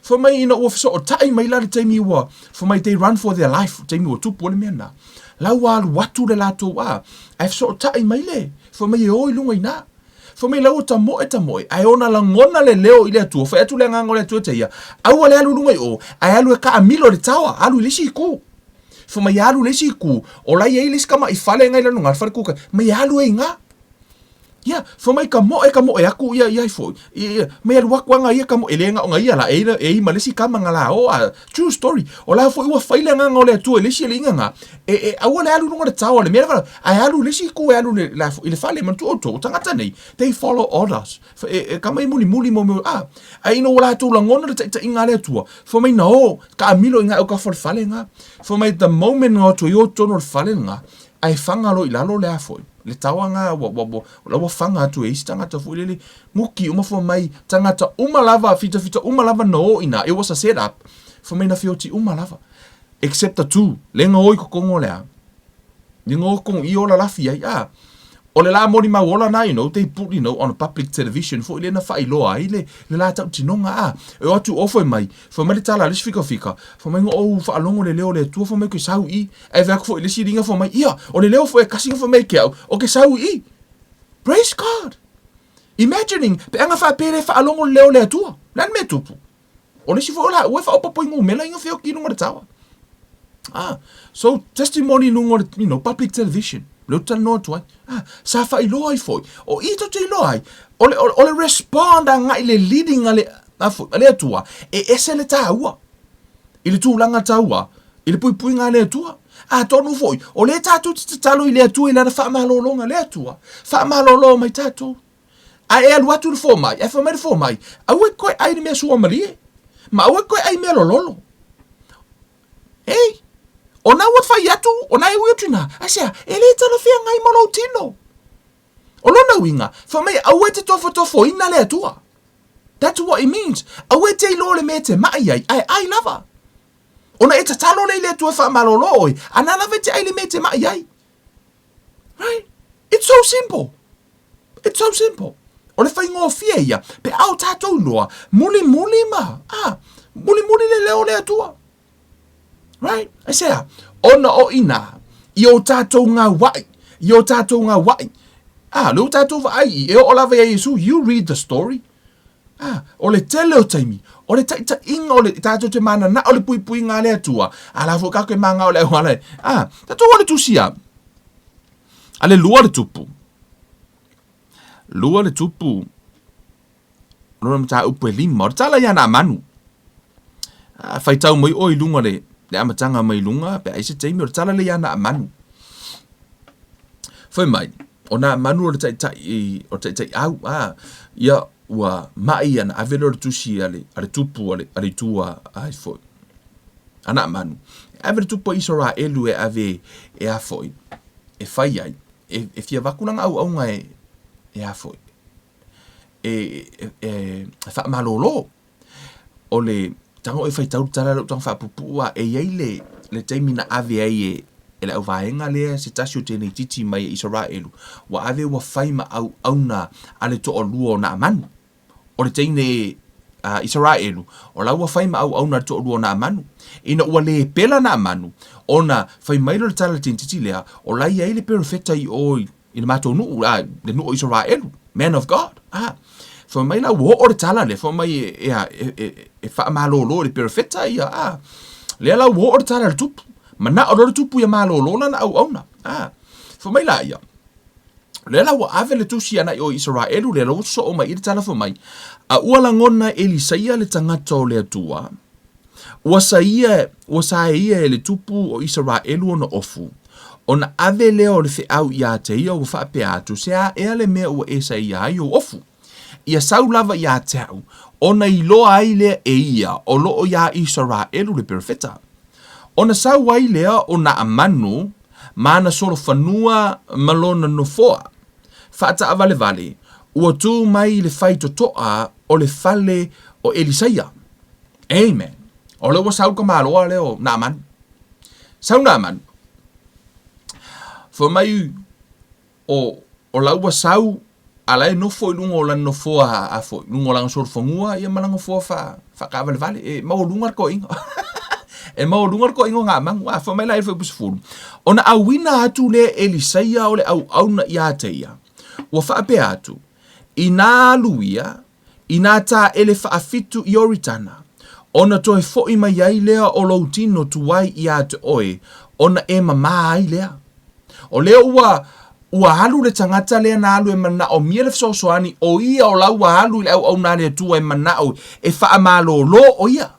Fai mai ina ua fesootai mai la le taimi ua, fai mai they run for their life, taimi ua tupu ai le mea lena. La ua alu atu le latou a, ae fesootai mai le, fai mai e o i luga i ina. Fai mai la ua tamoe tamoe, ae ona lagona le leo i le Atua, fai atu le Agaga o le Atua te ia, aua le alu i luga i o, ae alu e taamilo i le taoa, alu i le isi itu. Fai mai alu i le isi itu, o la e i ai le isi tama'i fale na i lalo i ina, le fale kuka, mai alu ai i ina. Ia, fai mai ka moe ka moe atu ia ia ifo. Ia, ia, mai alu atu aga ia ka moe, e le na ona ia la, e i e i ma le isi tama na la o a, true story. O la foi ua fai le agaga o le Atua i le isi alii na, e, e aua le alu i luga o le tao a le mea le vala, ae alu i le isi itu e alu le, la, i le fale, manatua outou, o tagata nei, they follow orders. E, e, tama i mulimuli mo mea, a, ae ina ua latou lagona le taitaiga a le Atua, fai mai na o, taamilo i ina e autafa o le fale na. Fai mai the moment na o atu ai o i totonu o le fale lena, ae faga loa i lalo le a foi, le taoa na ua, ua, ua, la ua faga atu e isi tagata foi lele, guki uma fai mai, tagata uma lava, fitafita uma lava na o i ina, it was a set up, fai mai na feoti uma lava, except the two, lea na o i totonu o le a, lea na o i totonu i o lalafi ai, a, o le la molimau ola na, you know, they put, you know, on public television foi lea na faailoa ai le, le la tautinoga, a, e o atu o fai mai, fai mai le tala a le isi fikafika, fai mai na ou faalogo i le leo o le Atua fai mai ou te sau i i, Ae vaai atu foi i le isi liga fai mai, ia, o le leo foi e kasi na fai mai ke au, o ke sau i i. Praise God! Imagining, pe ana faapea le faalogo le leo o le Atua. Le a le mea tupu? O le isi foi o laua e faaopoopo i numera ina feoki i luga o le taoa. Ah, so testimony i luga o le, you know, public television. Lea ou te talanoa atu ai. Ah, sa faailoa ai foi. O i tou te iloa ai, o le, o, o le respond agai i le leading a le, a, foi, a le Atua, e ese le taua. I le tulaga taua, i le puipuiga a le Atua. Atonu foi, o lea tatou te tatalo i le Atua i lana faamalologa, le Atua, faamalolo mai tatou. Ae e alu atu le fomai, ae fai mai le fomai, aua e toe ai le mea suamalie, ma aua e toe ai mea lololo. Ei, o na ua fai atu, o na e ui atu ina, aisea, e le talafeagai ma lou tino. O lona uiga, fai mai aua e te tofotofoina le Atua. That's what it means. Aua e te iloa le mea e te maʻi ai, ae ai lava. Ona e tatalo lea i le Atua e faamalolo oe, a na lava e te ai le mea e te maʻi ai. Right? It's so simple. It's so simple. O le faigofie ia, pe a o tatou iloa, mulimuli ma, ah, mulimuli le leo o le Atua. Right? Aisea? Ona o ina, i o tatou gauaʻi, i o tatou gauaʻi, ah, le o tatou vaai i, e oo lava ia Iesu, you read the story. Ah, o le tele o taimi, o le taitaiga o le tatou te mananao le puipuiga a le Atua, a la foi tatou te manao le auala e, ah, tatou o le tusi a, a le lua le tupu. Lua le tupu, lona mataupu e lima, o le tala ia na manu. Ah, faitau mai oe i luga le, le amataga mai luga, pe ai se taimi, o le tala le ia na manu. Fai mai, O nā manu o le taitai, o le taitai au, ā, ia, ua maʻi ia na ave lea o le tusi a le, a le tupu a le, a le itu a, a ai foi, a nā manu. E ave le tupu a Isaraelu e ave e a foi, e fai ai, e, e fia avatu lana auauna e, e a foi, e, e, e, e faamalōlō. O le tago e faitau le tala lea ua faapuupuu a e i ai le, le taimi na ave ai e, e le auvaega lea se tasi o teneititi mai e Isaraelu, ua ave ua fai ma auauna a le toalua o Naamanu. O le teine Isaraelu, o la ua fai ma auauna a le toalua o Naamanu. Ina ua le pela Naamanu, ona fai mai lea o le tala i le teinititi lea, o la e i ai le perofeta i o i le matou nuu, a, le nuu o Isaraelu, man of God. A, fai mai la ua oo le tala lea, fai mai e, e, e, e faamalolo i le perofeta ia, a, lea la ua oo le tala i le tupu. Manao loa le tupu ia malolo lana auauna. A, fai mai la ia, lea la ua ave le tusi ana i o Isaraelu lea la ua sosoo mai i le tala fai mai, a ua lagona e Elisaia le tagata o le Atua, ua saia, ua saeia e le tupu o Isaraelu ona ofu, ona ave lea o le feau iā te ia ua faapea atu, se a ea le mea ua e saeia ai ou ofu? Ia sau lava iā te au, ona iloa ai lea e ia o lo o iā Isaraelu le perofeta. Ona sau ai lea o Naamanu ma ana solofanua ma lona nofoa faataavalevale, ua tu mai i le faitotoa o le fale o Elisaia. Amen. O lea ua sau le tamaloa lea o Naamanu. Sau Naamanu. Fai mai o, o la ua sau, a la e nofo i luga o lana nofoa a foi, luga o lana solofanua ia ma lana nofoa fa, faataavalevale. E maualuga le toeaina. e maualuga le toeaina o Naamanu. A, fai mai la i le fuaiupu 10. Ona auina atu lea e Elisaia o le auauna iā te ia. Ua faapea atu, inā alu ia, inā taele faafitu i Ioritana, ona toe foʻi mai ai lea o lou tino tuai iā te oe, ona e mamā ai lea. O lea ua ua alu le tagata lea na alu e manaomia le fesoasoani, o ia o la ua alu i le auauna a le Atua e manao e faamalolo o ia.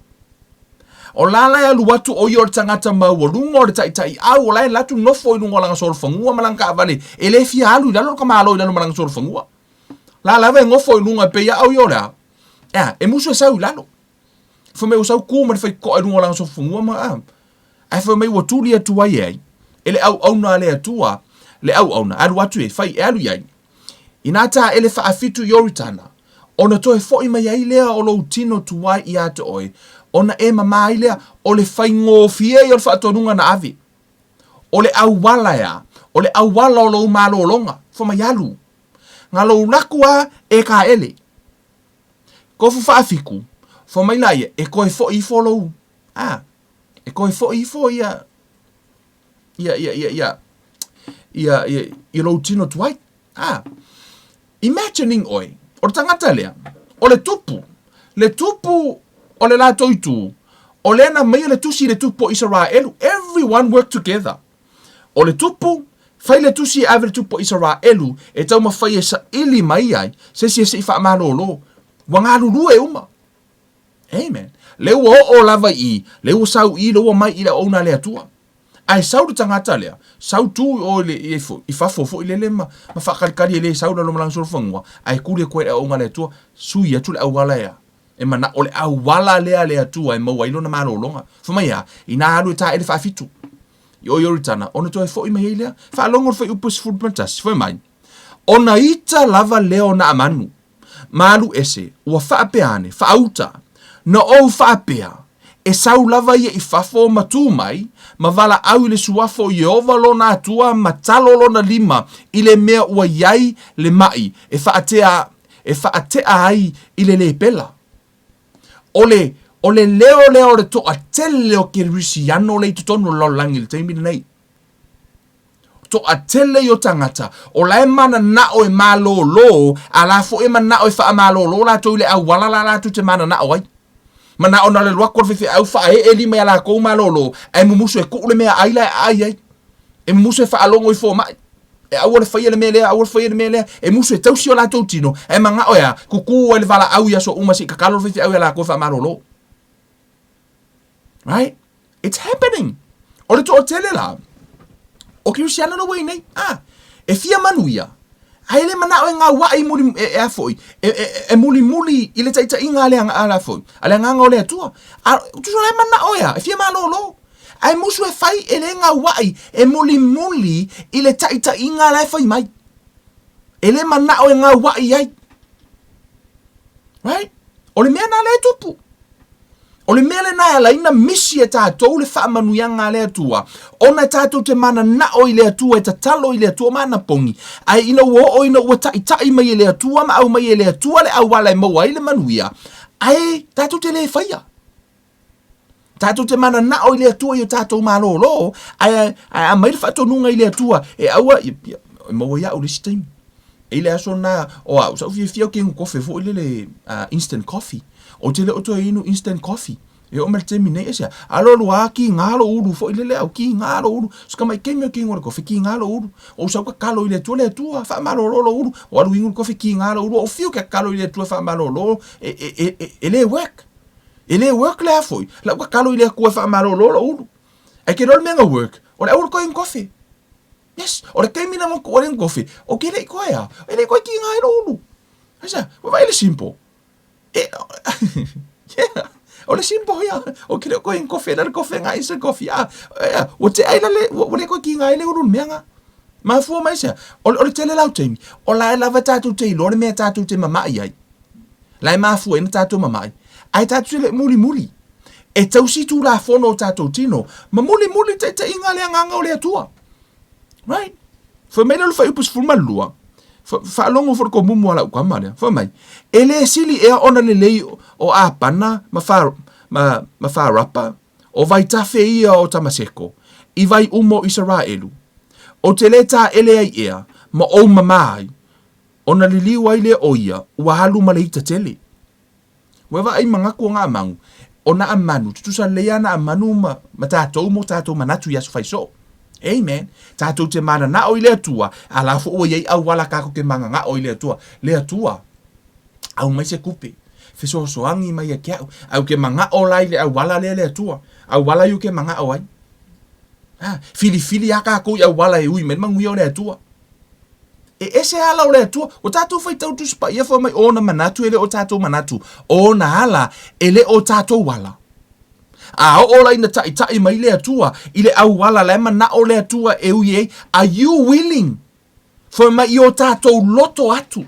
O la la e alu atu o ia o le tagata maualuga o le taitaiau, o la e alu atu nofo i luga o lana solofanua ma lana taavale, e le fia alu i lalo le tamaloa i lalo ma lana solofanua. La lava e nofo i luga e pei au ia o le a? Ea, e musu e sau i lalo. Fai mai ua sau ku ma le faitotoa i luga o lana solofanua ma a. Ae fai mai ua tuli atu ai e ai, e le auauna a le Atua, le auauna, alu atu e fai, e alu i ai. Inā taele faafitu i Ioritana, ona toe foʻi mai ai lea o lou tino tuai iā te oe, ona e mamā ai lea, o le faigofie ia o le faatonuga na ave. O le auala ea, o le auala o lou malologa, fai mai alu. Na lou laku a e taele. Tofu faafitu, fai mai la ia, e toe foʻi ifo lou, a, e toe foʻi ifo ia, ia, ia, ia, ia, ia, ia, ia lou tino tuai. A, imagining oe, o le tagata lea, o le tupu, le tupu o le latou itu, o lea na aumaia le tusi i le tupu o Isaraelu, everyone work together. O le tupu, fai le tusi e ave i le tupu o Isaraelu e taumafai e saili mai ai se isi e se i faamalolo. Ua galulue uma. Amen. Lea ua oo lava i i, lea ua sau i i, lea ua mai i le auauna a le Atua. Ae sau le tagata lea, sau tu i o i le, i, i fafo foi lele ma, ma faatalitali e le sau i lalo ma lana solofanua, ae tuli atu ai le auauna a le Atua, sui atu le auala ea. E mana, o le auala lea a le Atua e maua ai lona malologa. Fai mai a, inā alu e taele faafitu i o Ioritana, ona toe foʻi mai ai lea. Faalogo le fuaiupu 11, fai mai, Ona ita lava lea o Naamanu, ma alu ese, ua faapea ane, Faauta, na ou faapea, e sau lava ia i fafo ma tu mai, ma valaau i le suafa o Ieova lona Atua ma talo lona lima i le mea ua i ai le maʻi e faatea, e faatea ai i le lepela. O le, o le leo lea o le toatele o Kerisiano lea i totonu o le lalolagi i le taimi lenei. Toatele i o tagata, o la e mananao e malōlō, a la foi e manao e faamalōlō latou i le auala la latou te mananao ai. Manao na o le alu atu o le faifeau faaee lima iā latou malōlō, ae mumusu e tuu le meaai la e aai ai. E mumusu e faalogo i fomai. E aua le faia le mea lea, aua le faia le mea lea. E musu e tausi o latou tino, ae manao e a, kukū ai le valaau i aso uma se i tatalo le faifeau iā latou e faamalōlō. Right? It's happening. O le toatele la, o Kerisiano la ua i nei, ah, e fia manuia, ae le manao e gauaʻe i muli, e, e a foi, e, e, e mulimuli i le taitaiga a le, a la foi, a le agaga o le Atua. A, tusa la e manao e a, e fia malōlō. Ae musu e fai e le gauaʻi, e mulimuli i le taitaiga la e fai mai. E le manao e gauaʻi ai. Right? O le mea na lea e tupu. O le mea lena e ala ai na misi e tatou le faamanuiaga a le Atua, ona e tatou te mananao i le Atua, e tatalo i le Atua ma ana pogi, ae ina ua oo ina ua taitai mai e le Atua ma aumai e le Atua le auala e maua ai le manuia, Ae tatou te lē faia. Tatou te mananao i le Atua i o tatou malōlō, ae, ae aumai le faatonuga i le Atua e aua, ia, ia, e maua ia au le isi taimi. E i le aso lena, o au, sa ou fiafia ou te inu kofe foi lele, uh, instant coffee. Ou te le o toe inu instant coffee. E oo mai le taimi nei, aisea? Alualu lava kiga lou ulu foi lele au, kiga lou ulu. Si tamai taimi ou te inu ai i le kofe, kiga lou ulu. Ou sau tatalo i le Atua, le Atua, faamalolo lou ulu. Ou alu inu le kofe, kiga lou ulu. Ou fiu ke tatalo i le Atua e faamalolo, e, e, e, e, e le work. E le work le a foi, lau tatalo i le Atua e faamalolo lou ulu. Ae ke iloa le mea na work, o le aua le toe inu kofe. Yes, o le taimi lena na tuu ai le inu kofe, ou te le i toe a, e le i toe kiga ai lou ulu. Aisea? Ua vaai i le simple. E, yeah, o le simple ia, ou te le o toe inu kofe, la le kofe na instant coffee, a, ea, ua tea ai la le, ua, ua le toe kiga ai le ulu i le mea na. Mafua mai aisea? O le, o le tele la o taimi, o la e lava tatou te iloa le mea tatou te mamai ai. La e mafua ai ona tatou mamai, ae tatou te le i mulimuli. E tausi tulafono o tatou tino, ma mulimuli taitaiga a le Agaga o le Atua. Right? Fai mai lea o le fuaiupu 12, faalogo foi le tomumu a lau tama lea, fai mai, e le sili ea ona lelei o Apana ma, fa, ma, ma Farapa, o vaitafe ia o Tamaseko, i vai uma o Isaraelu. Ou te lē taele ai ea, ma ou mamā ai, Ona liliu ai lea o ia, ua alu ma le ita tele. Ua vaai manatu o Naamanu, o Naamanu, tutusa lelei lava Naamanu ma, ma tatou ma o tatou manatu i aso fai soo. Amen. Tatou te mananao i le Atua, a la foi ua i ai auala tatou te mananao i le Atua. Le Atua, aumai se tupe, fesoasoani mai ia te au. Ae ou te manao la i le auala lea le Atua, auala ia ou te manao ai. Ha, filifili lava tatou i auala e ui mai le manuia o le Atua. E ese ala o le Atua. Ua tatou faitau Tusi Paia fai mai o ona manatu e le o tatou manatu, o ona ala e le o tatou ala. A oo la ina taitai mai le Atua i le auala la e manao le Atua e ui ai, are you willing? Fai mai i o tatou loto atu.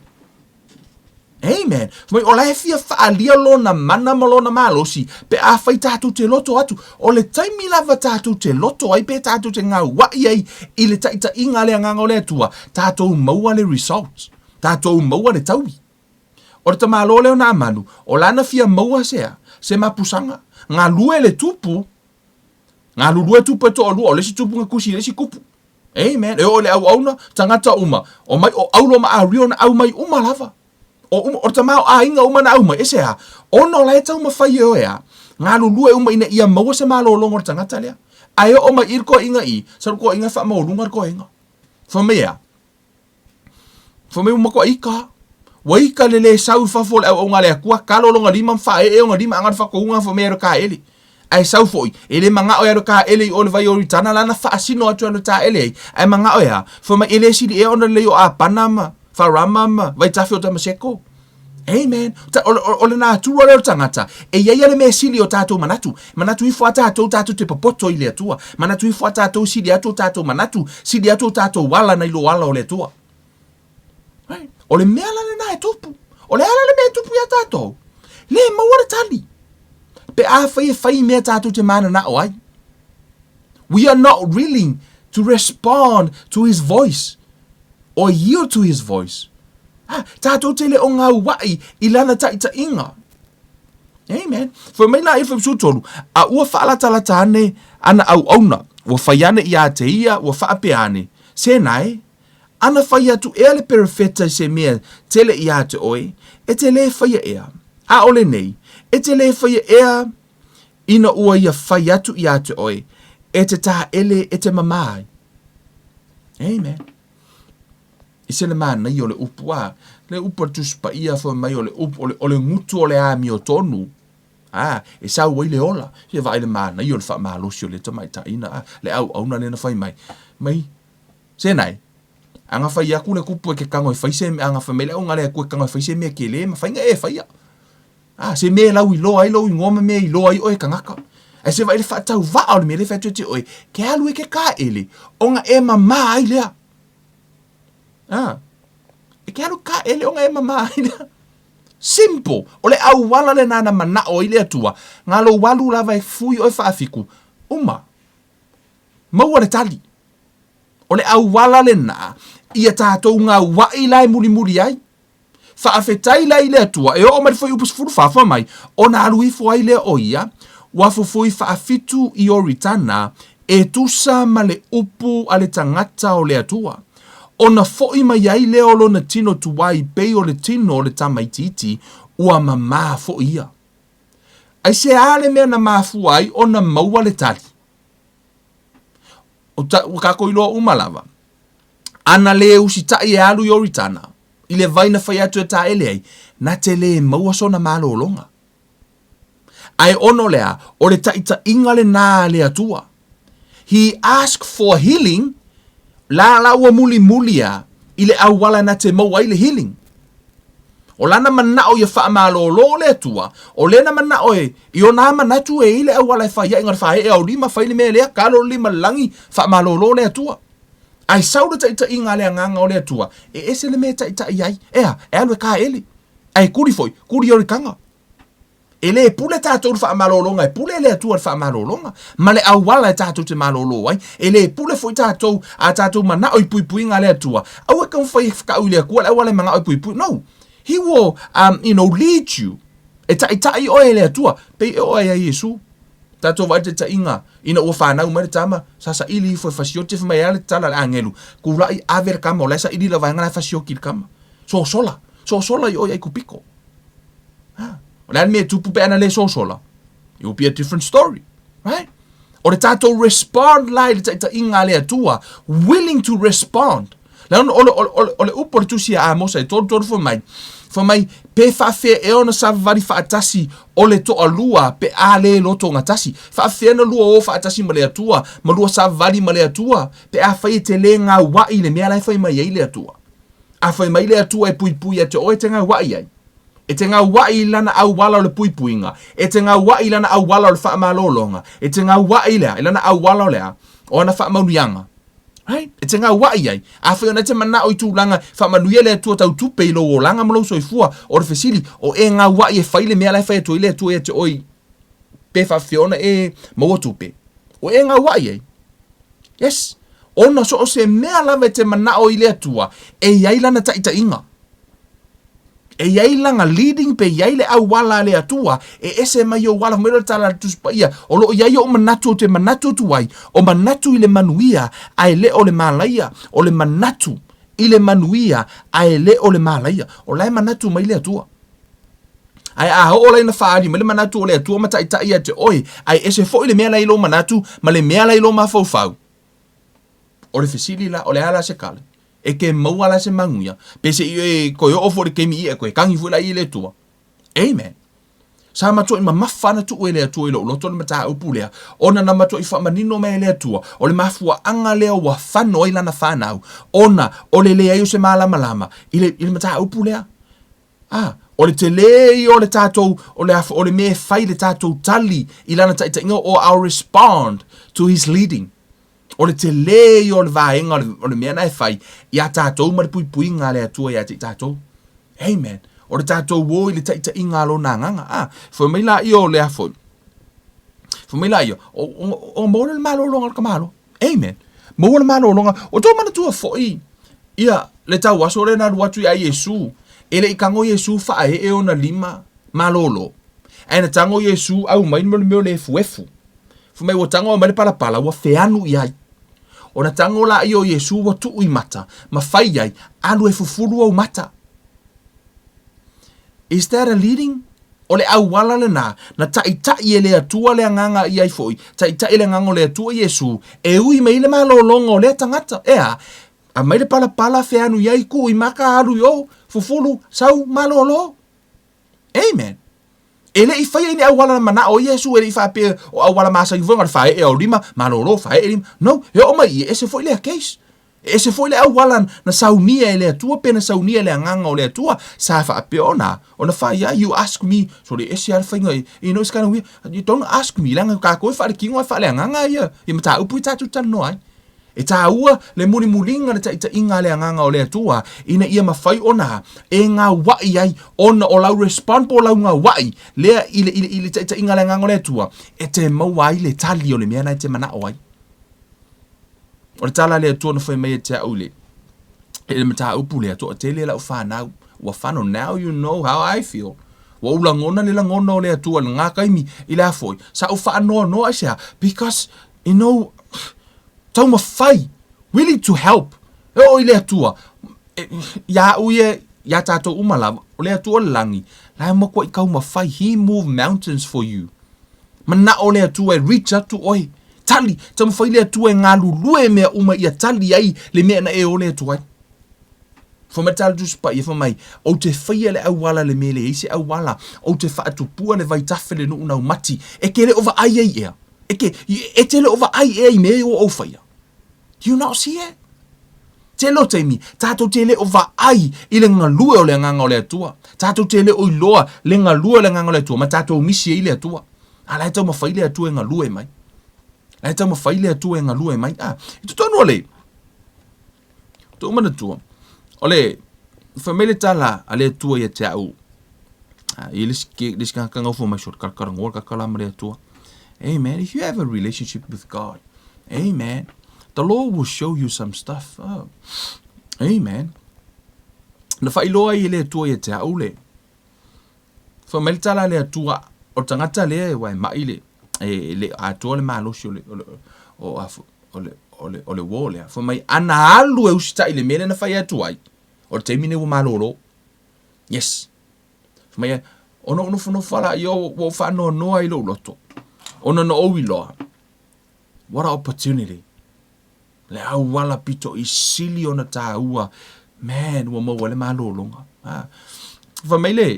Amen. Fai mai, o la e fia faaalia lona mana ma lona malosi pe afai tatou te loto atu. O le taimi lava tatou te loto ai pe tatou te gaua'i ai i le taitaiga a le Agaga o le Atua, tatou maua le result. Tatou maua le taui. O le tamaloa lea o Naamanu, o lana fia maua se a? Se mapusaga. Galue le tupu, galulue tupu e toalua, o le isi tupu na tusi i le isi tupu. Amen. E oo i le auauna, tagata uma, omai o Aulo ma Ario na aumai uma lava. O uma, o le tamaoaiga uma na aumai, e se a? Ona o la e taumafai e oe a, galulue uma ina ia maua se malologa o le tagata lea. Ae oo mai i le toeaiga i, sau le toeaiga e faamaualuga le toeaiga. Fai mai e a? Fai mai ua matuai ika. Ua ika le lē sau i fafo o le auauga a le Atua, kalo lona lima ma faaee ona lima aga le faatouga fai mai e alu e taele. Ae sau foi, e le manao e alu e taele i o i le vai o Ioritana la na faasino atu e alu e taele ai, ae manao e a? Fai mai e le sili ea ona lelei o Apana ma Farama ma vaitafe o Tamaseko. Amen. O, o, o le natura lea o le tagata, e i ai lava le mea sili i o tatou manatu. Manatu ifo a tatou, tatou te popoto i le Atua. Manatu ifo a tatou, sili atu o tatou manatu, sili atu o tatou ala nai lo ala o le Atua. Right? O le mea la lena e tupu. O le ala le mea e tupu iā tatou. Lē maua le tali. Pe afai e fai mea tatou te mananao ai. We are not willing to respond to his voice or yield to his voice. Ha, tatou te le o gaua'i i lana taitaiga. Amen. Fai mai la i le 13, a ua faalatalata ane ana auauna, ua fai ane iā te ia, ua faapea ane, Sena e, ana fai atu ea le perofeta i se mea tele iā te oe, e te lē faia ea? Aʻole nei, e te lē faia ea ina ua ia fai atu iā te oe, e te tāʻele e te mamā ai. Amen. I se le manaia o le upu a, le upu a le Tusi Paia fai mai o le upu, o le, o le gutu o le amiotonu, a, e sau ai le ola. Se vaai le manaia o le faamalosi o le tamaitai na, a, le auauna lea na fai mai. Mai, se nai, a na fai atu le tupu e ke tago e fai se, a na fai mai le auga le Atua e tago e fai se mea tele, mafai na e faia. A, se mea e lauiloa ai lou igoa ma mea e iloa ai oe e tagata. Ae se vaai le faatauvaa o le mea lea e fai atu ia te oe, ke alu e ke kāʻele, ona e mamā ai lea. A, e ke alu kāʻele ona e mamā ai lea. Simple. O le auala lena na manaʻo ai le Atua, na lou alu lava e fui oe faafiku, uma. Maua le tali. O le auala lena ia tatou gauaʻi la e mulimuli ai. Faafetai la i le Atua, e oo mai le fuaiupu 14, fai mai, ona alu ifo ai lea o ia, ua fufui faafitu i Ioritana, e tusa ma le upu a le tagata o le Atua. Ona foʻi mai ai lea o lona tino tuai pei o le tino o le tamaitiiti, ua mamā foʻi ia. Aisea le mea na mafua ai ona maua le tali? Ua tatou iloa uma lava, ana le usitai e alu i Ioritana, i le vai na fai atu e taele ai, na te le maua sona malologa. Ae ona o le a? O le taitaiga lena a le Atua. He ask for healing, la la ua mulimuli a i le auala na te maua ai le healing. O lana manao ia faamalolo le Atua, o lena manao e, i ona manatu e i le auala e fai ai, na o le faaee au lima, fai le mea lea, kalo le lima i le lagi, faamalolo le Atua. Ae sau le taitaiga a le Agaga o le Atua, e ese le mea e taitai ai, e a, e alu e kaele, ae kuli foi, kuli Ioritana. E le pule tatou i le faamalologa, e pule le Atua i le faamalologa, ma le auala e tatou te malolo ai. E le pule foi tatou a tatou manao i puipuiga a le Atua. Aua e taumafai e fekau i le Atua le auala e manao e puipui. No. He will, you know, lead you. E taitai oe e le Atua. Pei e oo ai ia Iesu. Tatou vaai le taitaiga ina ua fanau mai le tama, sa saili ifo e fasioti, fai mai e a le tala a le agelu, Kulai, ave le tama, o la e saili le vaega la e fasioti i le tama. Sosola, sosola i o i Aikupito. Ha? O le a le mea e tupu pe ana le sosola? It will be a different story, right? O le tatou respond la i le taitaiga a le Atua, willing to respond. Leaga o le, o le, o le, o le upu o le tusi a Amosa e 33 fai mai, fai mai, pe faafefea ea ona savavali faatasi o le toalua pe a le lotogatasi. Faafefea ona lua o faatasi ma le Atua, ma lua savavali ma le Atua, pe afai e te le gauai i le mea la e fai mai ai le Atua. A fai mai le Atua e puipui ia te oe, e te gauai ai. E te gauai i lana auala o le puipuiga, e te gauai i lana auala o le faamalologa, e te gauai i le a? I lana auala o le a? O ana faamanuiaga. Right? E te gauai ai. Afai ona e te manao i tulaga faamanuia le Atua tau tupe i lou olaga ma lou soifua, o le fesili, o e gauai e fai le mea la e fai atu ai le Atua ia te oe pe faafefea ona e maua tupe? O e gauai ai. Yes. Ona so o se mea lava e te manao i le Atua, e i ai lana taitaiga. E i ai lana leading pe i ai le auala a le Atua e ese mai ou ala. Fai mai loa le tala a le Tusi Paia, O lo o i ai ou manatu ou te manatu atu ai, o manatu i le manuia, ae le o le malaia, o le manatu i le manuia, ae le o le malaia. O la e manatu mai le Atua. Ae a oo la ina faaali mai le manatu o le Atua ma taitai ia te oe, ae ese foi le mea la i lou manatu ma le mea la i lou mafaufau. O le fesili la, o le a la se kala? E ke maua la se manuia, pe se i e koe oo foi le taimi i e koe kagi foi la i le Atua. Amen. Sa matuai mamafa ana tuu e le Atua i lou loto le mataupu lea, ona na matuai faamanino mai e le Atua, o le mafuaaga lea ua fano ai lana fanau, ona o le leai o se malamalama i le, i le mataupu lea. A, o le tele ia o le tatou, o le, o le mea e fai le tatou tali i lana taitaiga, or our respond to his leading. O le tele ia o le vaega o le, o le mea na e fai iā tatou ma le puipuiga a le Atua ia te i tatou. Amen. O le tatou o i le taitaiga a Lona Agaga. A, fai mai laia o le a foi. Fai mai laia, o, o, o maua le malologa o le tamaloa. Amen. Maua le malologa. O tou manatua foi ia le tauaso lea na alu atu ia Iesu, e le i tago Iesu faaee ona lima malolo. Ae na tago Iesu aumai le mea o le efuefu. Fai mai ua tago aumai le palapala ua feanu i ai. Ona tago laia o Iesu ua tuu i mata, ma fai ai, Alu e fufulu ou mata. Is that a leading? O le auala lena, na taitai e le Atua le Agaga i ai foi, taitai le Agaga o le Atua Iesu, e ui mai le malologa o lea tagata. E a? Aumai le palapala feanu i ai, tuu i mata, alu i o, fufulu, sau, malolo. Amen. E le i faia i ni auala na manao ai Iesu, e le i faapea o auala masani foi na o le faee o lima, malolo, faee lima. No, e oo mai i, e ese foi lea case. E ese foi le auala na saunia e le Atua pe na saunia e le Agaga o le Atua, sa faapea ona, ona fai ai, you ask me, sole ese lava le faiga, you know, it's kind of weird, you don't ask me, leaga tatou e faaletino ae faaleagaga ia, ia mataupu ia tatou te talanoa ai. E tāua le mulimuliga le taitaiga a le Agaga o le Atua ina ia mafai ona e gauaʻi ai ona o lau respond po o lau gauaʻi lea i le, i le, i le taitaiga a le Agaga o le Atua e te maua ai le tali o le mea na e te manaʻo ai. O le tala a le Atua na fai mai ia te aʻu i le, i le mataupu lea, toatele lau fanau. Ua fano, now you know how I feel. Ua ou lagona le lagona o le Atua i lena taimi, i le a foi, sa ou faanoanoa aisea? Because, you know, taumafai, willing to help, e oo i le Atua, ia au ia, iā tatou uma lava, o le Atua o le lagi, la e matuai taumafai, He move mountains for you. Manao le Atua e reach atu oe, tali, taumafai le Atua e galulue mea uma ia tali ai le mea na e ole atu ai. Fai mai le tala Tusi Paia, fai mai, Ou te faia le auala le mea e leai se auala, ou te faatupua le vaitafe le nuu naumati, e te le o vaai ai ea? E te, e te le o vaai ea i mea ua ou faia? Do you not see it? Tele o taimi, tatou te le o vaai i le galue o le Agaga o le Atua. Tatou te le o iloa le galue o le Agaga o le Atua ma tatou misi ai le Atua. A la e taumafai le Atua e galue mai. La e taumafai le Atua e galue mai. A, i totonu o le, tou manatua, o le, fai mai le tala a le Atua ia te au, i le isi tagata na ofo mai sole, talatalanoa le tagata la ma le Atua. Amen. If you have a relationship with God, amen, the Lord will show you some stuff. Oh. Amen. Na faailoa ai e le Atua ia te au le, Fai mai le tala a le Atua, o le tagata lea ua e mai le, e le atoa le malosi o le, o le, o, a, o le, o le, o le uō lea. Fai mai, ana alu e usitai i le mea lea na fai atu ai, o le taimi lenei ua malolo. Yes. Fai mai, ona ou nofonofo lava laia ua ou faanoanoa ai lou loto, ona na ou iloa, what a opportunity. Le auala pito i sili ona tāua, man, ua maua ai le malologa. Ha. Fai mai le,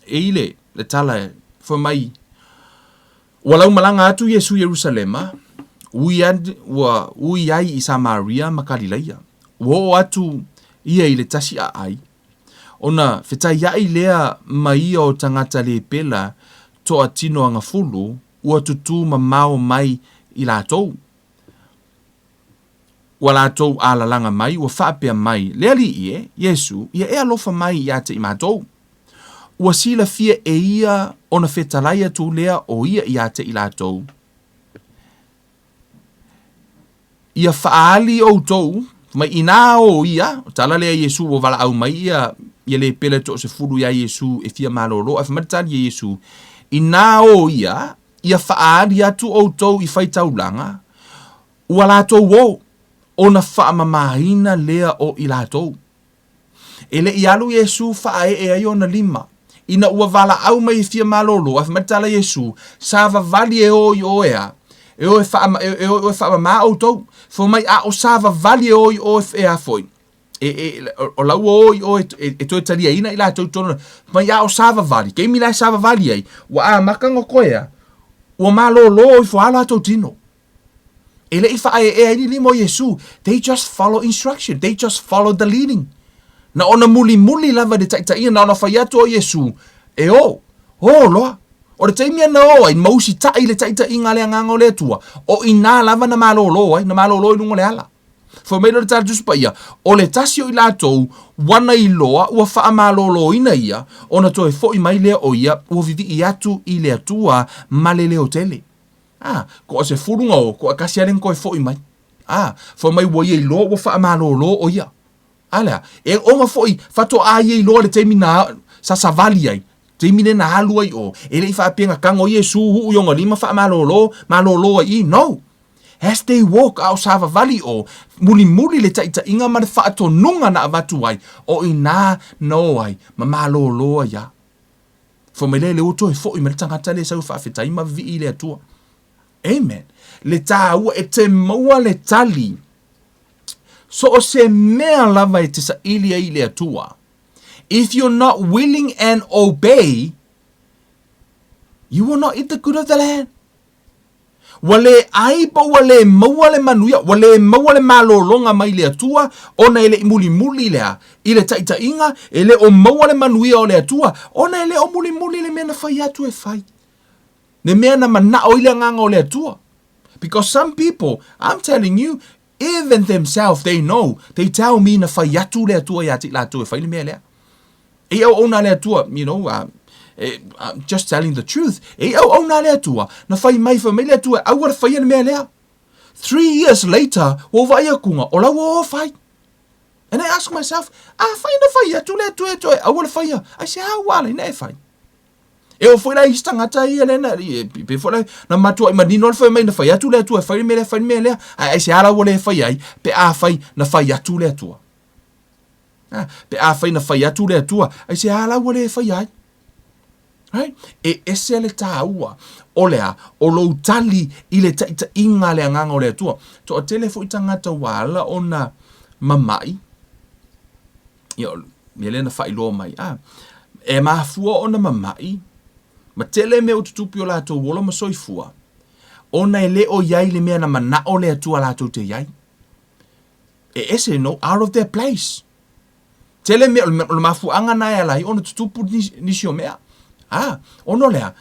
e i le, le tala, fai mai, ua laumalaga atu Iesu i Ierusalema, ui, ua ui ai i Samaria ma Kalilaia. Ua oo atu ia i le tasi aai, ona fetaiai lea ma ia o tagata lepela toatino agafulu, ua tutū mamao mai i latou. Ua latou alalaga mai, ua faapea mai, Le Alii e, Iesu, ia e alofa mai ia te i matou. Ua silafia e ia ona fetalai atu lea o ia ia te i latou, Ia faaali outou mai inā o ia, o tala lea Iesu ua valaau mai ia, ia lepela toasefulu iā Iesu e fia malolo, ae fai mai le tali a Iesu, Inā o ia, Ia faaali atu outou i faitaulaga, ua latou o, ona faamamaina lea o i latou. E le i alu Iesū faaee ai ona lima, ina ua valaau mai e fia malolo, ae fai mai le tala Iesū, Savavali e o i o ea, e o e faama, e o e faamama outou. Fai mai, a o savavali e o i o ea foi, e, e, o la ua o i o e, e, e toe taliaina i latou tonu mai a o savavali, keimi la e savavali ai, ua amata ona koe a, ua malōlō ifo a latou tino. E le i faaeaea ai ni lima o Iesu, they just follow instruction, they just follow the leading. Na ona mulimuli lava i le taitaiga, na ona fai atu o Iesu, e o, o loa. O le taimi ana o ai, ma usitai i le taitaiga a le Agaga o le Atua, o i nā lava na malōlō ai, na malōlō i luga o le ala. Fai mai lea o le tala Tusi Paia, o le tasi o i latou, ua na iloa ua faamalōlōina ia, ona toe foʻi mai lea o ia, ua vivii atu i le Atua ma le leo tele. A, toasefulu na o, toatasi lava lea na toe foʻi mai. A, fai mai ua ia iloa ua faamalōlō o ia. A lea, e ona foʻi faatoa ia iloa le taimi na sasavali ai, taimi lea na alu ai o, e le i faapea na tago Iesu uu i ona lima faamalōlō, malōlō ai i, no! As they walk, a o savavali o, mulimuli le taitaiga ma le faatonuga na avatu ai, o i inā na o ai, ma malōlō ai a. Fai mai lea, lea ua toe foʻi mai le tagata lea e sau e faafetai ma vivii i le Atua. Amen. Le tāua e te maua le tali, so o se mea lava e te saili ai i le Atua. If you're not willing and obey, you will not eat the good of the land. Ua lē ʻai po ua lē maua le manuia, ua lē maua le malōlōga mai le Atua, ona e le i mulimuli le a? I le taitaiga, e le o maua le manuia o le Atua, ona e le o mulimuli le mea na fai atu e fai. Le mea na manao ai le Agaga o le Atua. Because some people, I'm telling you, Even themselves they know, they tell me na fai atu le Atua ia te i latou e fai le mea lea. E i auauna le Atua, you know, I'm just telling the truth. E i auauna le Atua, na fai mai, fai mai le Atua, aua le faia le mea lea. 3 years later, ua ou vaai atu nga, o la ua o fai. And I ask myself, afai na fai atu le Atua e toe aua le faia, aisea ua ala ai na e fai? E oo foi la i isi tagata ia lea na, pei foi la na matuai manino le fai mai na fai atu le Atua e fai le mea lea, fai le mea lea, ae aisea la ua le fai ai pe afai na fai atu le Atua? A, pe afai na fai atu le Atua, aisea la ua le fai ai? Right? E ese le tāua o le a, o lou tali i le taitaiga a le Agaga o le Atua. Toatele foi tagata ua ala ona mama'i, ia, o le mea lea na faailoa mai, a, e mafua ona mama'i, ma tele mea ua tutupu i o latou ola ma soifua, ona e le o i ai le mea na mana'o le Atua latou te i ai. E ese, no, out of their place. Tele mea, o le mafuaaga na e ala ai ona tutupu nisi o mea. A, ona o le a,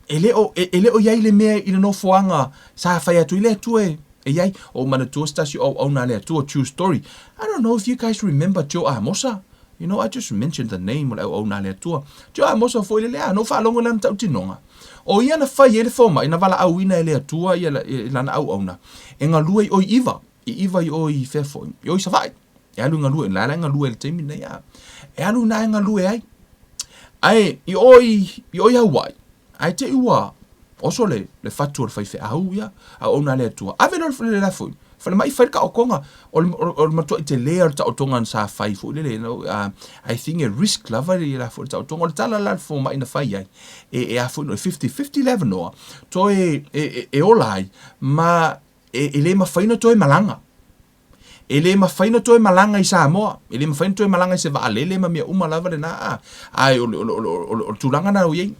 e le o, e le o i ai le mea i le nofoaga sa fai atu ai le Atua e i ai. Ua ou manatua se tasi o auauna a le Atua, true story. I don't know if you guys remember Joe Amosa. You know, I just mentioned the name o le auauna a le Atua. Joe Amosa foi lele, a, na ou faalogo i lana tautinoga. O ia na fai ai le fomai, na valaauina e le Atua ia lana auauna, e galue i o i Iva, i Iva i o i fea foi, i o i Savaii. E alu i galue, la la e galue i le taimi lenei a. E alu na e galue ai. Ae i o i, i o i Hawaii, ae te i ua oso le, le fatu o le faifeau ia, auauna a le Atua. Ave loa le, le la foi, falemai fai le taotoga, o le, o le matuai tele o le taotoga na sa fai foi lele, no, I think e risk lava le la foi le taotoga. O le tala la le fomai na fai ai, e, e a foi no, e 50-50 le avanoa, toe e, e, e ola ai, ma e, e le mafai ona toe malaga. E le mafai ona toe malaga i Samoa, e le mafai ona toe malaga i se vaalele ma mea uma lava lena, a, ae o le, o le, o le, o le, o le tulaga lena ua i ai.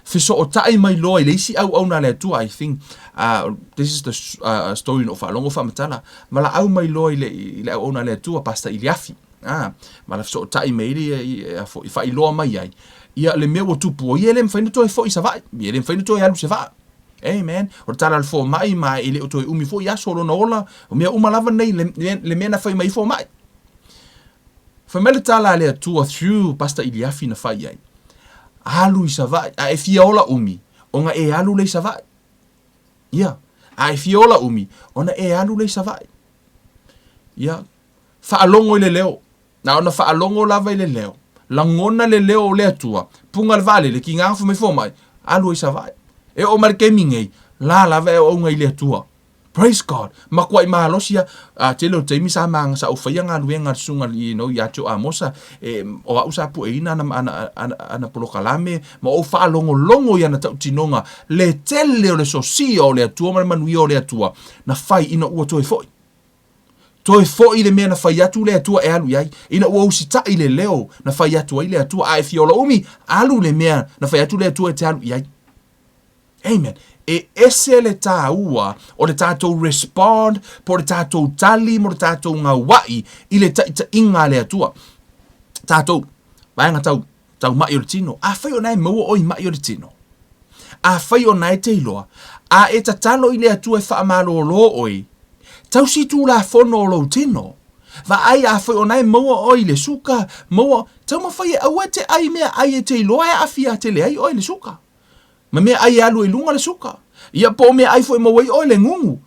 Fesootai mai loa i le isi auauna a le Atua, I think, uh, this is the uh, story na ou faalogo faamatala, valaau mai loa i le, i le auauna a le Atua, Pastor Iliafi, a, ma la fesootai mai ai le, a, foi, faailoa mai ai, ia le mea ua tupu, o ia e le mafai ona toe foi i Savaii, ia e le mafai ona toe alu i se vaa. Amen. O le tala a le fomai ma e le o toe umi foi aso o lona ola, o mea uma lava nei le, le, le mea na fai mai fomai. Fai mai le tala a le Atua through Pastor Iliafi na fai ai. Alu i Savaii, a e fia ola umi, ona e alu lea i Savaii. Ia, a e fia ola umi, ona e alu lea i Savaii. Ia, faalogo i le leo, Na ona faalogo lava i le leo, lagona le leo o le Atua, puga le vaalele, kiga fai mai fomai, alu ai Savaii. E oo mai le taimi nei, la lava e auauna i le Atua. Praise God! Matuai malosi a, a tele o taimi sa ma sa ou faia galuega a le susuga you know, ia Joe Amosa, e, o au sa pueina ana, ana, ana, ana polokalame, ma ou faalogologo i ana tautinoga, le tele o le sosia o le Atua ma le manuia o le Atua, na fai ina ua toe foi. Toe foi le mea na fai atu le Atua e alu i ai, ina ua usitai le leo na fai atu ai le Atua, a e fia ola umi, alu le mea na fai atu le Atua e te alu i ai. Amen. E ese le tāua o le tātou respond po o le tātou tali mo le tātou gauaʻi i le taʻitaʻiga a le Atua. Tātou, vaega tau, tau maʻi o le tino. Afai ona e maua oe i maʻi o le tino, afai ona e te iloa, a e tatalo i le Atua e faamalōlō oe, Tausi tulafono o lou tino. Vaai afai ona e maua oe i le suka, maua, taumafai e aua e te ai mea ai e te iloa e aafia tele ai oe i le suka. Ma mea ai e alu ai luga le suka. Ia po o mea ai foi e maua ai oe le gugu.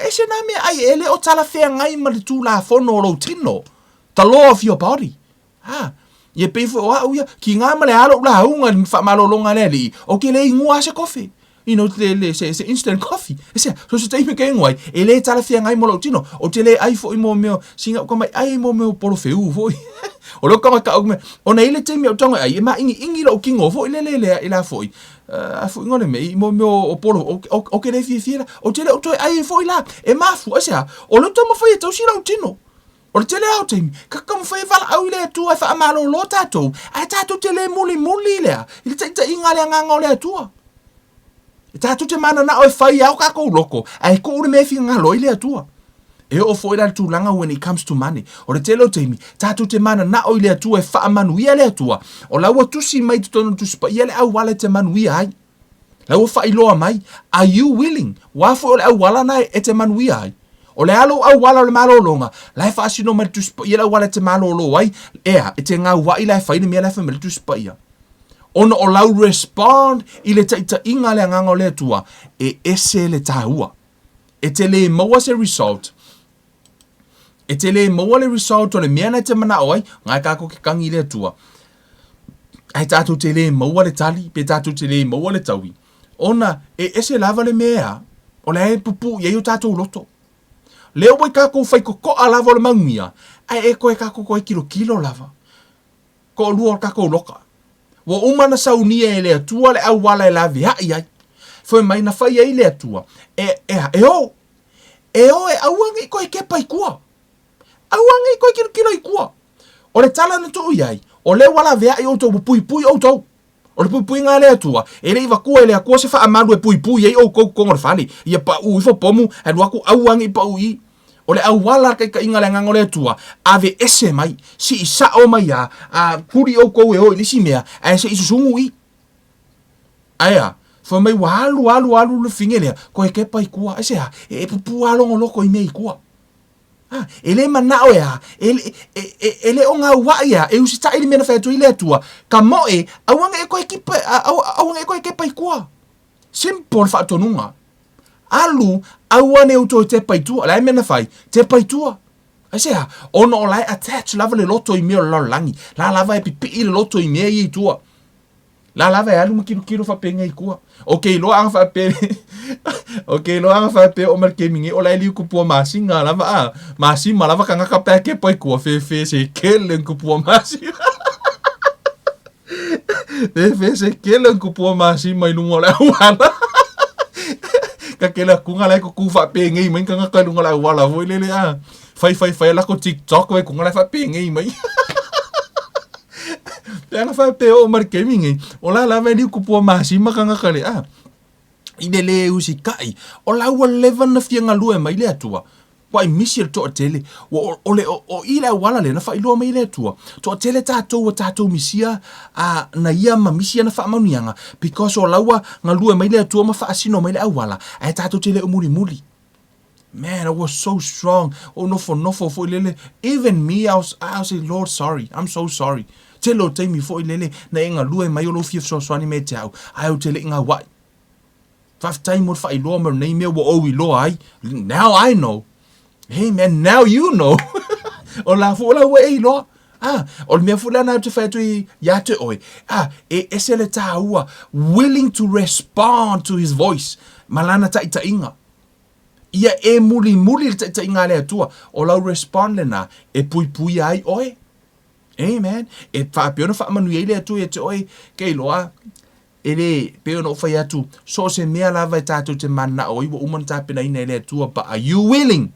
Ese na mea ai e le o talafeagai ma le tulafono o lou tino. The law of your body. Ha, ia pei foi o au ia, ki ngā ma le a lou lauga i le faamalologa a le alii, ou te le inua lava se kofe. You know, le, le, se, se instant coffee. E sea, so se taimi ke ingoa ai, e le talafeagai mo lou tino. Ou te le ai foi mo mea, sina uka mai ai mo mea polo feu foi. O leo kanga ka au mea, ona i le taimi au tago ai, e maʻigiʻigi lou kino foi le le le i la foi. A foi ngole me, i mo mea o polo, o, o, o ke le fiafia la. Ou te le o toe ai foi la, e mafua, e sea, o leo taumafai e tausi lou tino. O le tele lava o taimi, ka taumafai e valaau i le Atua e faamalolo tatou, ae tatou te le mulimuli lea i le taitaiga a le Agaga o le Atua. E tatou te mananao e fai lava o tatou loko, ae tuu le mea e finagalo ai le Atua. E oo foi la le tulaga when it comes to money. O le tele o taimi, tatou te mananao i le Atua e faamanuia le Atua, o la ua tusi mai i totonu o le Tusi Paia le auala e te manuia ai. La ua faailoa mai, are you willing? Ua foi o le auala na e te manuia ai. O le a lou auala o le malologa, la e faasino mai le Tusi Paia le auala e te malolo ai, ea, e te gauaʻi la e fai le mea la e fai mai le Tusi Paia. Ona o lau respond i le taitaiga a le Agaga o le Atua, e ese le taua. E te le maua se result. E te lē maua le result o le mea na e te manao ai, ngae kākou ke kagi i le Atua, ae tatou te lē maua le tali, pe tatou te lē maua le taui, ona e ese lava le mea o la e pupuu i ai o tatou loto. Lea ua i kākou faikokoa lava o le manuia, ae e koe kākou koe kilokilo lava. Toalua o le tatou loka. Ua uma ona saunia e le Atua le auala e laveai ai. Fai mai na fai ai le Atua, e, e, e o, e o e aua ne i toe kepa i tua. Aua ne i toe kilokilo i tua. O le tala na tuu i ai, o lea ua laveai outou, ua puipui outou. O le puipuiga a le Atua, e le i vatua e le Atua se faamalu e puipui ai outou i totonu o le fale, ia paʻu ifo pomu, ae alu atu aua ne i paʻu i i. O le auala a le taitaiga a le Agaga o le Atua, aveese mai, sii sao mai a, a tuli outou e o i le isi mea, ae se i susugu i. Ae a? Fai mai ua alu, alu, alu le fine lea, koe kepa i tua. Aisea? E, e pupū logologo i mea i tua. A, e le manao e a, e, e, e, e le o gauaʻi a, e usitaʻi le mea na fai atu ai le Atua, ka moe, aua ne i koe kipa, aua, aua ne i koe kepa i tua. Simple le faatonuga. Alu, aua ne i toe tepa i tua. O le a le mea na fai? Tepa i tua. Aisea? Ona o la e attach lava le loto i mea o le lalolagi. La lava e pipii le loto i mea ia i tua. La lava e alu ma kilokilo faapenei i tua. O ke iloa aga faape o ke iloa aga faape o ma le kemi nei o la e liu kupua masinga lava a masima lava kangaka pe a kepa i tua fefe se kele kupua masima. Fefe se kele kupua masima i luga o le auala. Ka kele akuga la e kuku faapenei mai kangaka i luga o le auala foi lele a. Fai fai fai lako TikTok vai kuga la e faapenei mai. Pe ana faapea oo mai le taimi nei, o la lava e liu kupua masima kangaka le a. I le lē usikai, o la ua leva na fia galue mai le Atua. Ua i misi e le toatele, ua o, o le, o, o i le auala lea na faailoa mai e le Atua. Toatele tatou ua tatou misia a, na ia ma misi ana faamanuiaga, because o la ua galue mai le Atua ma faasino mai le auala, ae tatou te le o mulimuli. Man, I was so strong. Ou nofonofo foi lele. Even me, I was, I was say, Lord, sorry. I'm so sorry. Tele o taimi foi lele, na e galue mai o lou fia fesoasoani mai ia te au. Ae ou te le i gauaʻi. Faafetai mo le faailoa mai o lenei mea ua ou iloa ai. Now I know. Hey man, now you know. o la foi la ua e iloa. Ah, o le mea foi lea na ou te fai atu i, ia te oe. Ah, e ese le tāua, willing to respond to his voice, ma lana taitaiga. Ia e mulimuli le taitaiga a le Atua, o lau respond lena e puipuia ai oe. Amen. E faapea ona faamanuia ai le Atua ia te oe, ke iloa, e le, pei ona ou fai atu, so o se mea lava e tatou te mananao ai ua uma ona tapenaina e le Atua, but are you willing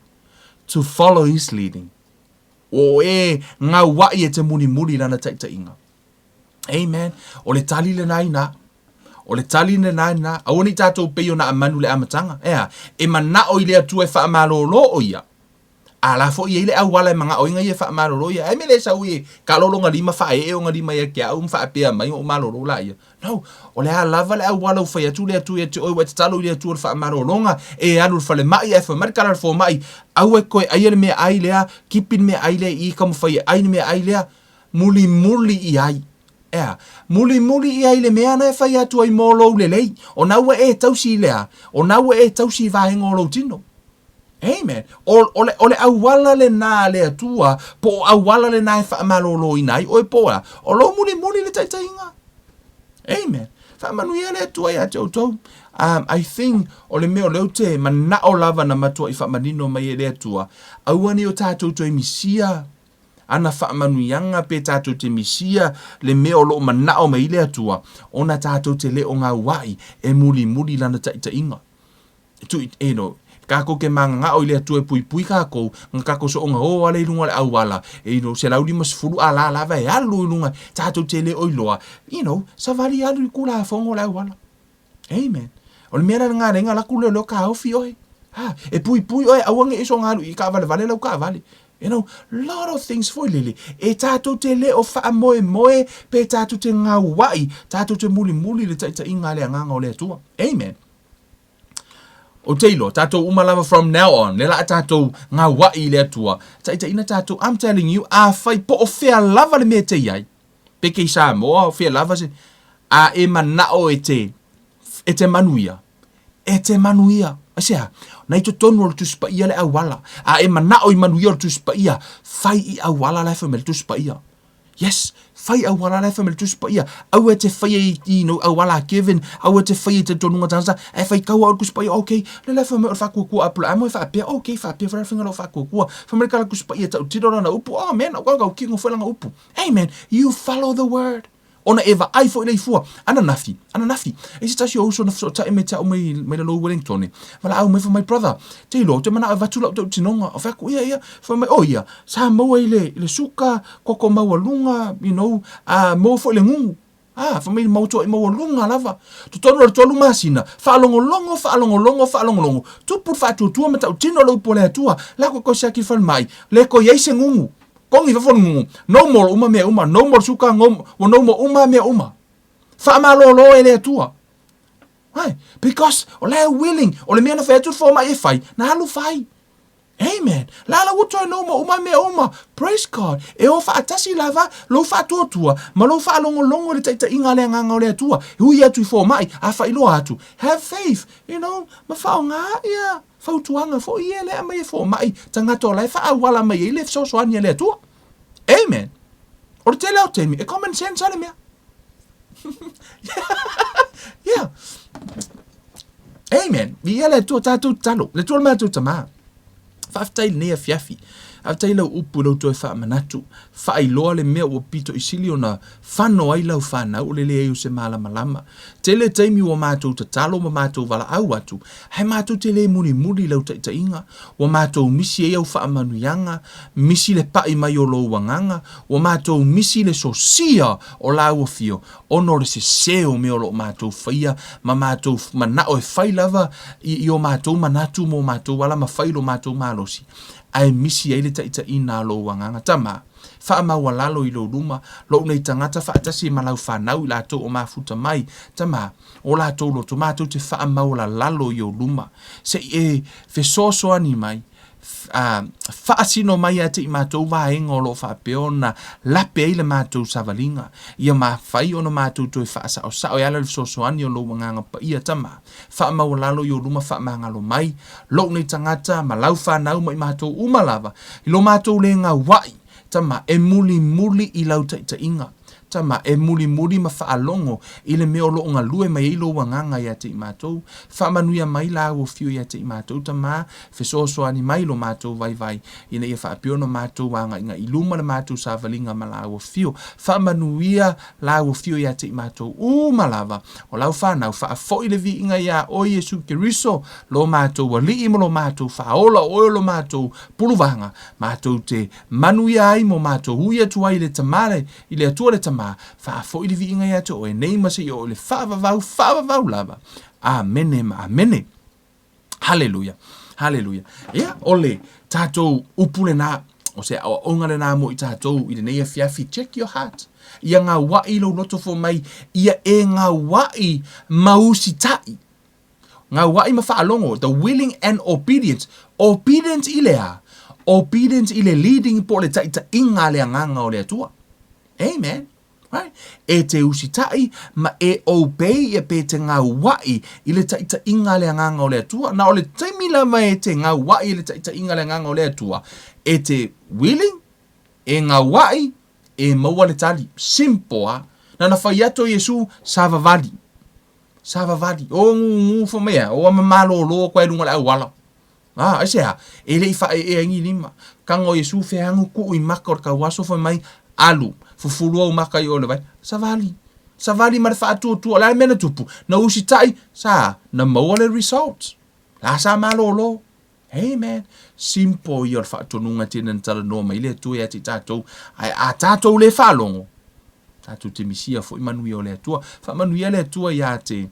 to follow his leading? Ua o e gauaʻi e te mulimuli i lana taitaiga. Amen. O le tali lena inā. O le tali lena inā. Aua ne i tatou pei o na amanu le amataga. E a? E manao i le Atua e faamalolo o ia. A la foi e i ai le auala e manaoina ia e faamalolo ia. Ai me le sau e kalolo ona lima faaee ona lima ia te au ma faapea mai ona ou malolo laia. No. O le a lava le auala ua fai atu le Atua ia te oe ua e tatalo i le Atua i le faamalologa, e alu i le falemai ae fai mai le tala a le fomai, aua e toe aia le meaai lea, kipi le meaai lea i i taumafai e ai le meaai lea. Mulimuli i ai. Ea. Mulimuli i ai le mea na e fai atu ai mō lou lelei, ona ua e tausi i le a? Ona ua e tausi i vaega o lou tino. Amen. O, o, le, o le auala lenā a le Atua, po o auala lenā e faamaloloina ai oe po o a? O lou mulimuli le taitaiga. Amen. Faamanuia le Atua ia te outou. Um, I think o le mea o lea ou te manao lava na matuai faamanino mai e le Atua, aua ne i o tatou toe misia ana faamanuiaga pe tatou te misia le mea o lo o manao mai ai le Atua, ona tatou te le o gauaʻi e mulimuli lana taitaiga. E tui, you know, kakou ke magagao i le Atua e puipui kakou, na kakou soonga o ale i luga o le auala, e, you know, 150 ala lava e alu i luga, tatou te le o iloa, you know, savali alu i kulafono o le auala. Amen. O le mea la lena lenga laku leo leo kaofi oe. Ha, e puipui oe aua ne i soga alu i kaawalewale lau kaawale. You know, lot of things foi lele. E tatou te le o faamoemoe pe tatou te gauaʻi, tatou te mulimuli le taitaiga a le Agaga o le Atua. Amen. Ou te iloa, tatou uma lava from now on, le la a tatou gauaʻi i le Atua, taitaiina tatou, I'm telling you, afai po o fea lava le mea e te i ai, pe kei Samoa, o fea lava se, a e manao e te, e te manuia, e te manuia. Aisea? Na i totonu o le Tusi Paia le auala. A e manao i manuia o le Tusi Paia, fai i auala la e fai mai le Tusi Paia. Yes, fai auala la e fai mai le Tusi Paia. Aua e te faia i, i no, auala a Kevin, aua e te faia i talitonuga tagata, ae faitau au i le Tusi Paia, okay, lea la e fai mai o le faatuatua a Apolaamo e faapea, okay, faapea foi la le faiga o lau faatuatua. Fai mai le tala Tusi Paia e tautino lana upu, oh man, ua tautino foi lana upu. Amen, you follow the word. Ona e vaai foi le ifua. Ananafi, ananafi, e se tasi o uso na fesootai mai te au mai, mai lalo i Wellingtone. Valaau mai fai mai, brother, te iloa, ou te manao e avatu lau tautinoga. Ou fai atu, ia, ia. Fai mai, oh ia, sa maua i le, i le suka, koko maualuga, you know, a maua foi le gugu. Ah, fai mai, mautuai maualuga lava. Totonu o le tolu masina, faalogologo, faalogologo, faalogologo, tupu le faatuatua ma tautino le upu a le Atua, lako koe siaki i le falemai, le koe i ai se gugu. Kogi fafo le gugu. No more uma mea uma, no more suka, no, ua no more uma mea uma. Faamalolo e le Atua. Right? Because o la e willing, o le mea na fai atu le fomai e fai, na alu fai. Amen. La la ua toe no more uma mea uma. Praise God. E o faatasi lava lou faatuatua ma lou faalogologo i le taitaiga a le Agaga o le Atua. E ui atu i fomai, a faailoa atu. Have faith, you know, ma faaaoga ia fautuaga foi ia lea aumai e fomai tagata o la e faaauala mai ai le fesoasoani a le Atua. Amen. O le tele o taimi, e common sense a le mea. Yeah. Amen. Viia le Atua tātou tatalo. Le Atua le matou Tamā. Faafetai i lenei afiafi. Faafetai i lau upu i lou toe faamanatu. Faailoa le mea ua pito i sili ona fano ai lau fanau o le leai o se malamalama. Tele taimi ua matou tatalo ma matou valaau atu, ae matou te le mulimuli i lau taitaiga. Ua matou misi ai au faamanuiaga, misi le paʻi mai o lou agaga, ua matou misi le sosia o lau afio, ona o le sese o mea o lo o matou faia ma matou manao e fai lava i, i o matou manatu ma o matou ala ma fai i lo matou malosi, ae misi ai le taitaiga a lou agaga. Tama, faamaualalo i lou luma, lou nei tagata faatasi ma lau fanau i latou o mafuta mai, Tama, o latou loto, matou te faamaualalalo i ou luma, se i e fesoasoani mai, ā, faasino mai ia te i matou vaega o lo o faapea ona lape ai le matou savaliga, ia mafai ona matou toe faasaosao e ala i le fesoasoani o lou Agaga Paia. Tama, faamaualalo i ou luma faamagalo mai lou nei tagata ma lau fanau ma i matou uma lava, i lo matou le gauaʻi, Tama, e mulimuli i lau taitaiga. Tama, e mulimuli ma faalogo i le mea o lo o galue mai ai lou agaga ia te i matou. Faamanuia mai lāua fiu ia te i matou, Tama, fesoasoani mai lo matou vaivai, ina ia faapea ona matou agaiga i luma le matou savaliga ma lāua fiu. Faamanuia lāua fiu ia te i matou uma lava o lau fanau, faafoi le viiga iā oe Iesu Keriso, lo matou Alii ma lo matou Faaola, o oe o lo matou Puluvaga, matou te manuia ai mo matou ui atu ai i le Tama, i le Atua le Tama, faafoi le viiga ia te oe nei ma seia oo i le faavavau, faavavau lava. Amene ma amene. Haleluia. Haleluia. Ia, o le tatou upu lena, o se aoaoga lena mo i tatou i lenei afiafi, check your heart. Ia gauaʻi lou loto fo mai, ia e gauaʻi ma usitaʻi. Gauaʻi ma faalogo, the willing and obedience. Obedience i le a? Obedience i le leading po o le taitaiga a le Agaga o le Atua. Amen. Right? E te usitaʻi ma e obey ia pe te gauaʻi i le taitaiga a le Agaga o le Atua. Na o le taimi lava e te gauaʻi i le taitaiga a le Agaga o le Atua, e te willing, e gauaʻi, e maua le tali. Simple a. Na na fai atu o Iesu, savavali. Savavali, o gūgū fo mea, o ama malōlō aku ai i luga o le auala. A, aisea? E le i faaeaea ai ni lima. Kaga o Iesu feagu kuʻu i maka o le kauaso fai mai, Alu, fufulu au maka i o le vai. Savali. Savali ma le faatuatua. O le a le mea na tupu? Na usitai, sa, na maua le result. La sa malōlō. Amen. Simple ia o le faatonuga tele na talanoa mai le Atua ia te i tatou. Ae a tatou le faalogo, tatou te misia foi manuia o le Atua. Faamanuia le Atua ia te,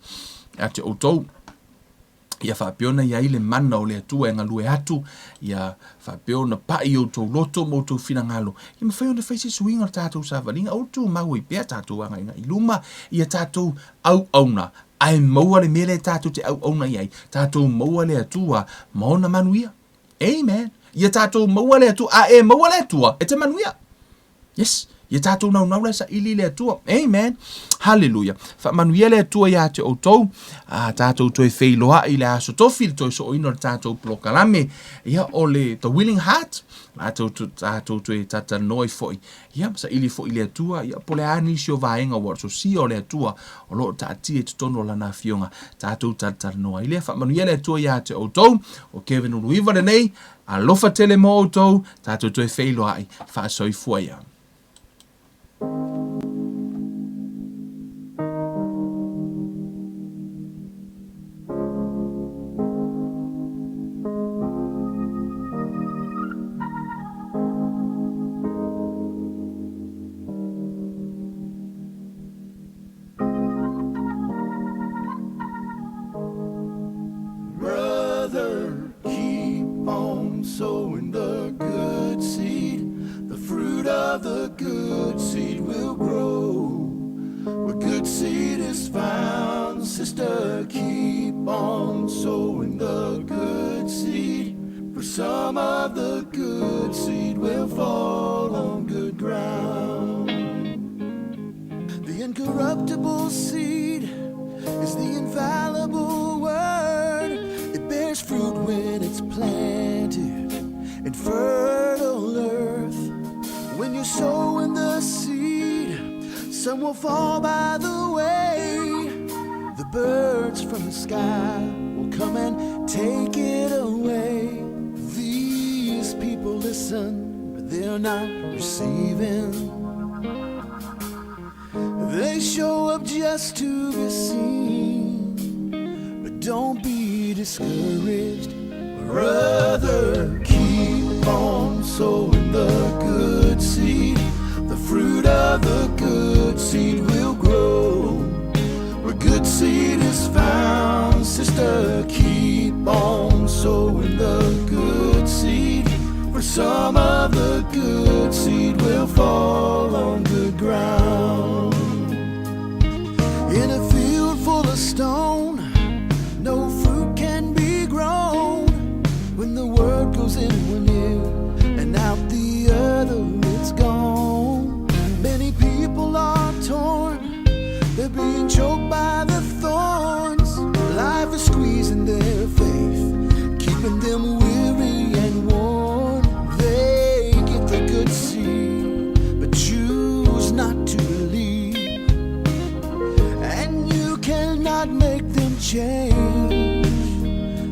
ia te outou. Ia faapea ona i ai le mana o le Atua e galue atu, ia faapea ona pai i outou loto ma outou finagalo. Ia mafai ona fai se suiga o le tatou savaliga, aua le tumau ai pea tatou agaiga i luma, ia tatou auauna Ae maua le mea lea tatou te auauna i ai, tatou maua le Atua ma ona manuia. Amen. Ia tatou maua le Atua, a e maua le Atua, e te manuia. Yes. Ia tatou naunau la e saili i le Atua. Amen. Haleluia. Faamanuia le Atua iā te outou. A tatou toe feiloai i le aso tofi, le toe sooina o le tatou polokalame. Ia, o le The Willing Heart. Latou tatou toe talatalanoa ai foi. Ia, ma saili foi i le Atua. Ia, po o le a nisi o vaega ua sosia o le Atua o lo o taatia i totonu o Lana Afioga. Tatou talatalanoa ai lea. Faamanuia le Atua iā te outou. O Kevin Uluiva lenei. Alofa tele mo outou, tatou toe feiloai, faasoifua ia. Brother, keep on sowing the good seed. The fruit of the good seed will grow. Where good seed is found, sister, keep on sowing the good seed. For some of the good seed will fall on good ground. The incorruptible seed is the infallible word. It bears fruit when it's planted in fertile earth. When you're sowing the seed, some will fall by the way. The birds from the sky will come and take it away. These people listen, but they're not receiving. They show up just to be seen. But don't be discouraged, brother. Keep on sowing the good seed. The fruit of the good seed will grow. Where good seed is found, sister, keep on sowing the good seed. For some of the good seed will fall on good ground. In a field full of stone, no fruit can be grown. When the word goes in one ear and out the other, it's gone. Many people are torn, they're being choked by the thorns. Life is squeezing their faith, keeping them weary and worn. They get the good seed, but choose not to believe. And you cannot make them change.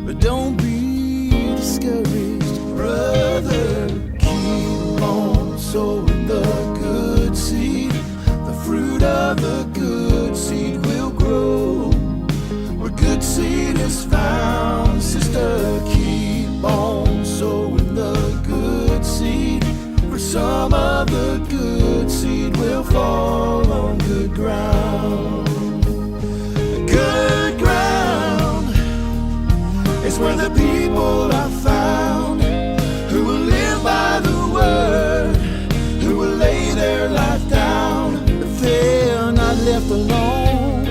But don't be discouraged, brother. Keep on sowing the good seed. The fruit of the good seed will grow. Where good seed is found, sister, keep on sowing the good seed. For some of the good seed will fall on good ground. Good ground is where the people are found who will live by the word, who will lay their life down. But they're not left alone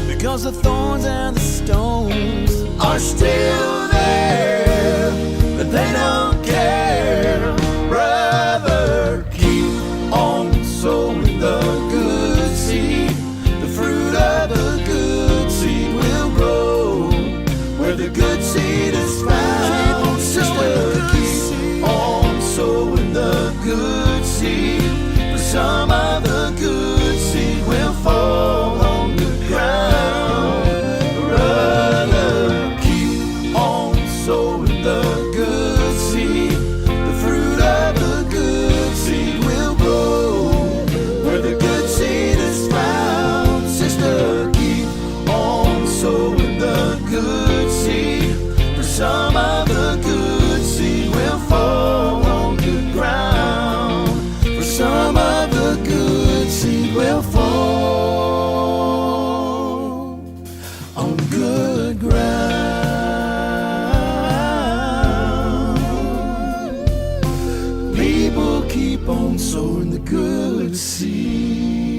because the thorns and the stones are still there, but they don't care. Brother, keep on sowing the good seed. The fruit of the good seed will grow. Where the good seed is found, sister, keep on sowing the good seed. For some of the good seed will fall on good ground. Brother, keep on sowing the good seed. The fruit of the good seed will grow. Where the good seed is found, sister, keep on sowing the good seed. For some of the good seed will fall on good ground. For some of the good seed will fall on good ground. People keep on sowing the good seed.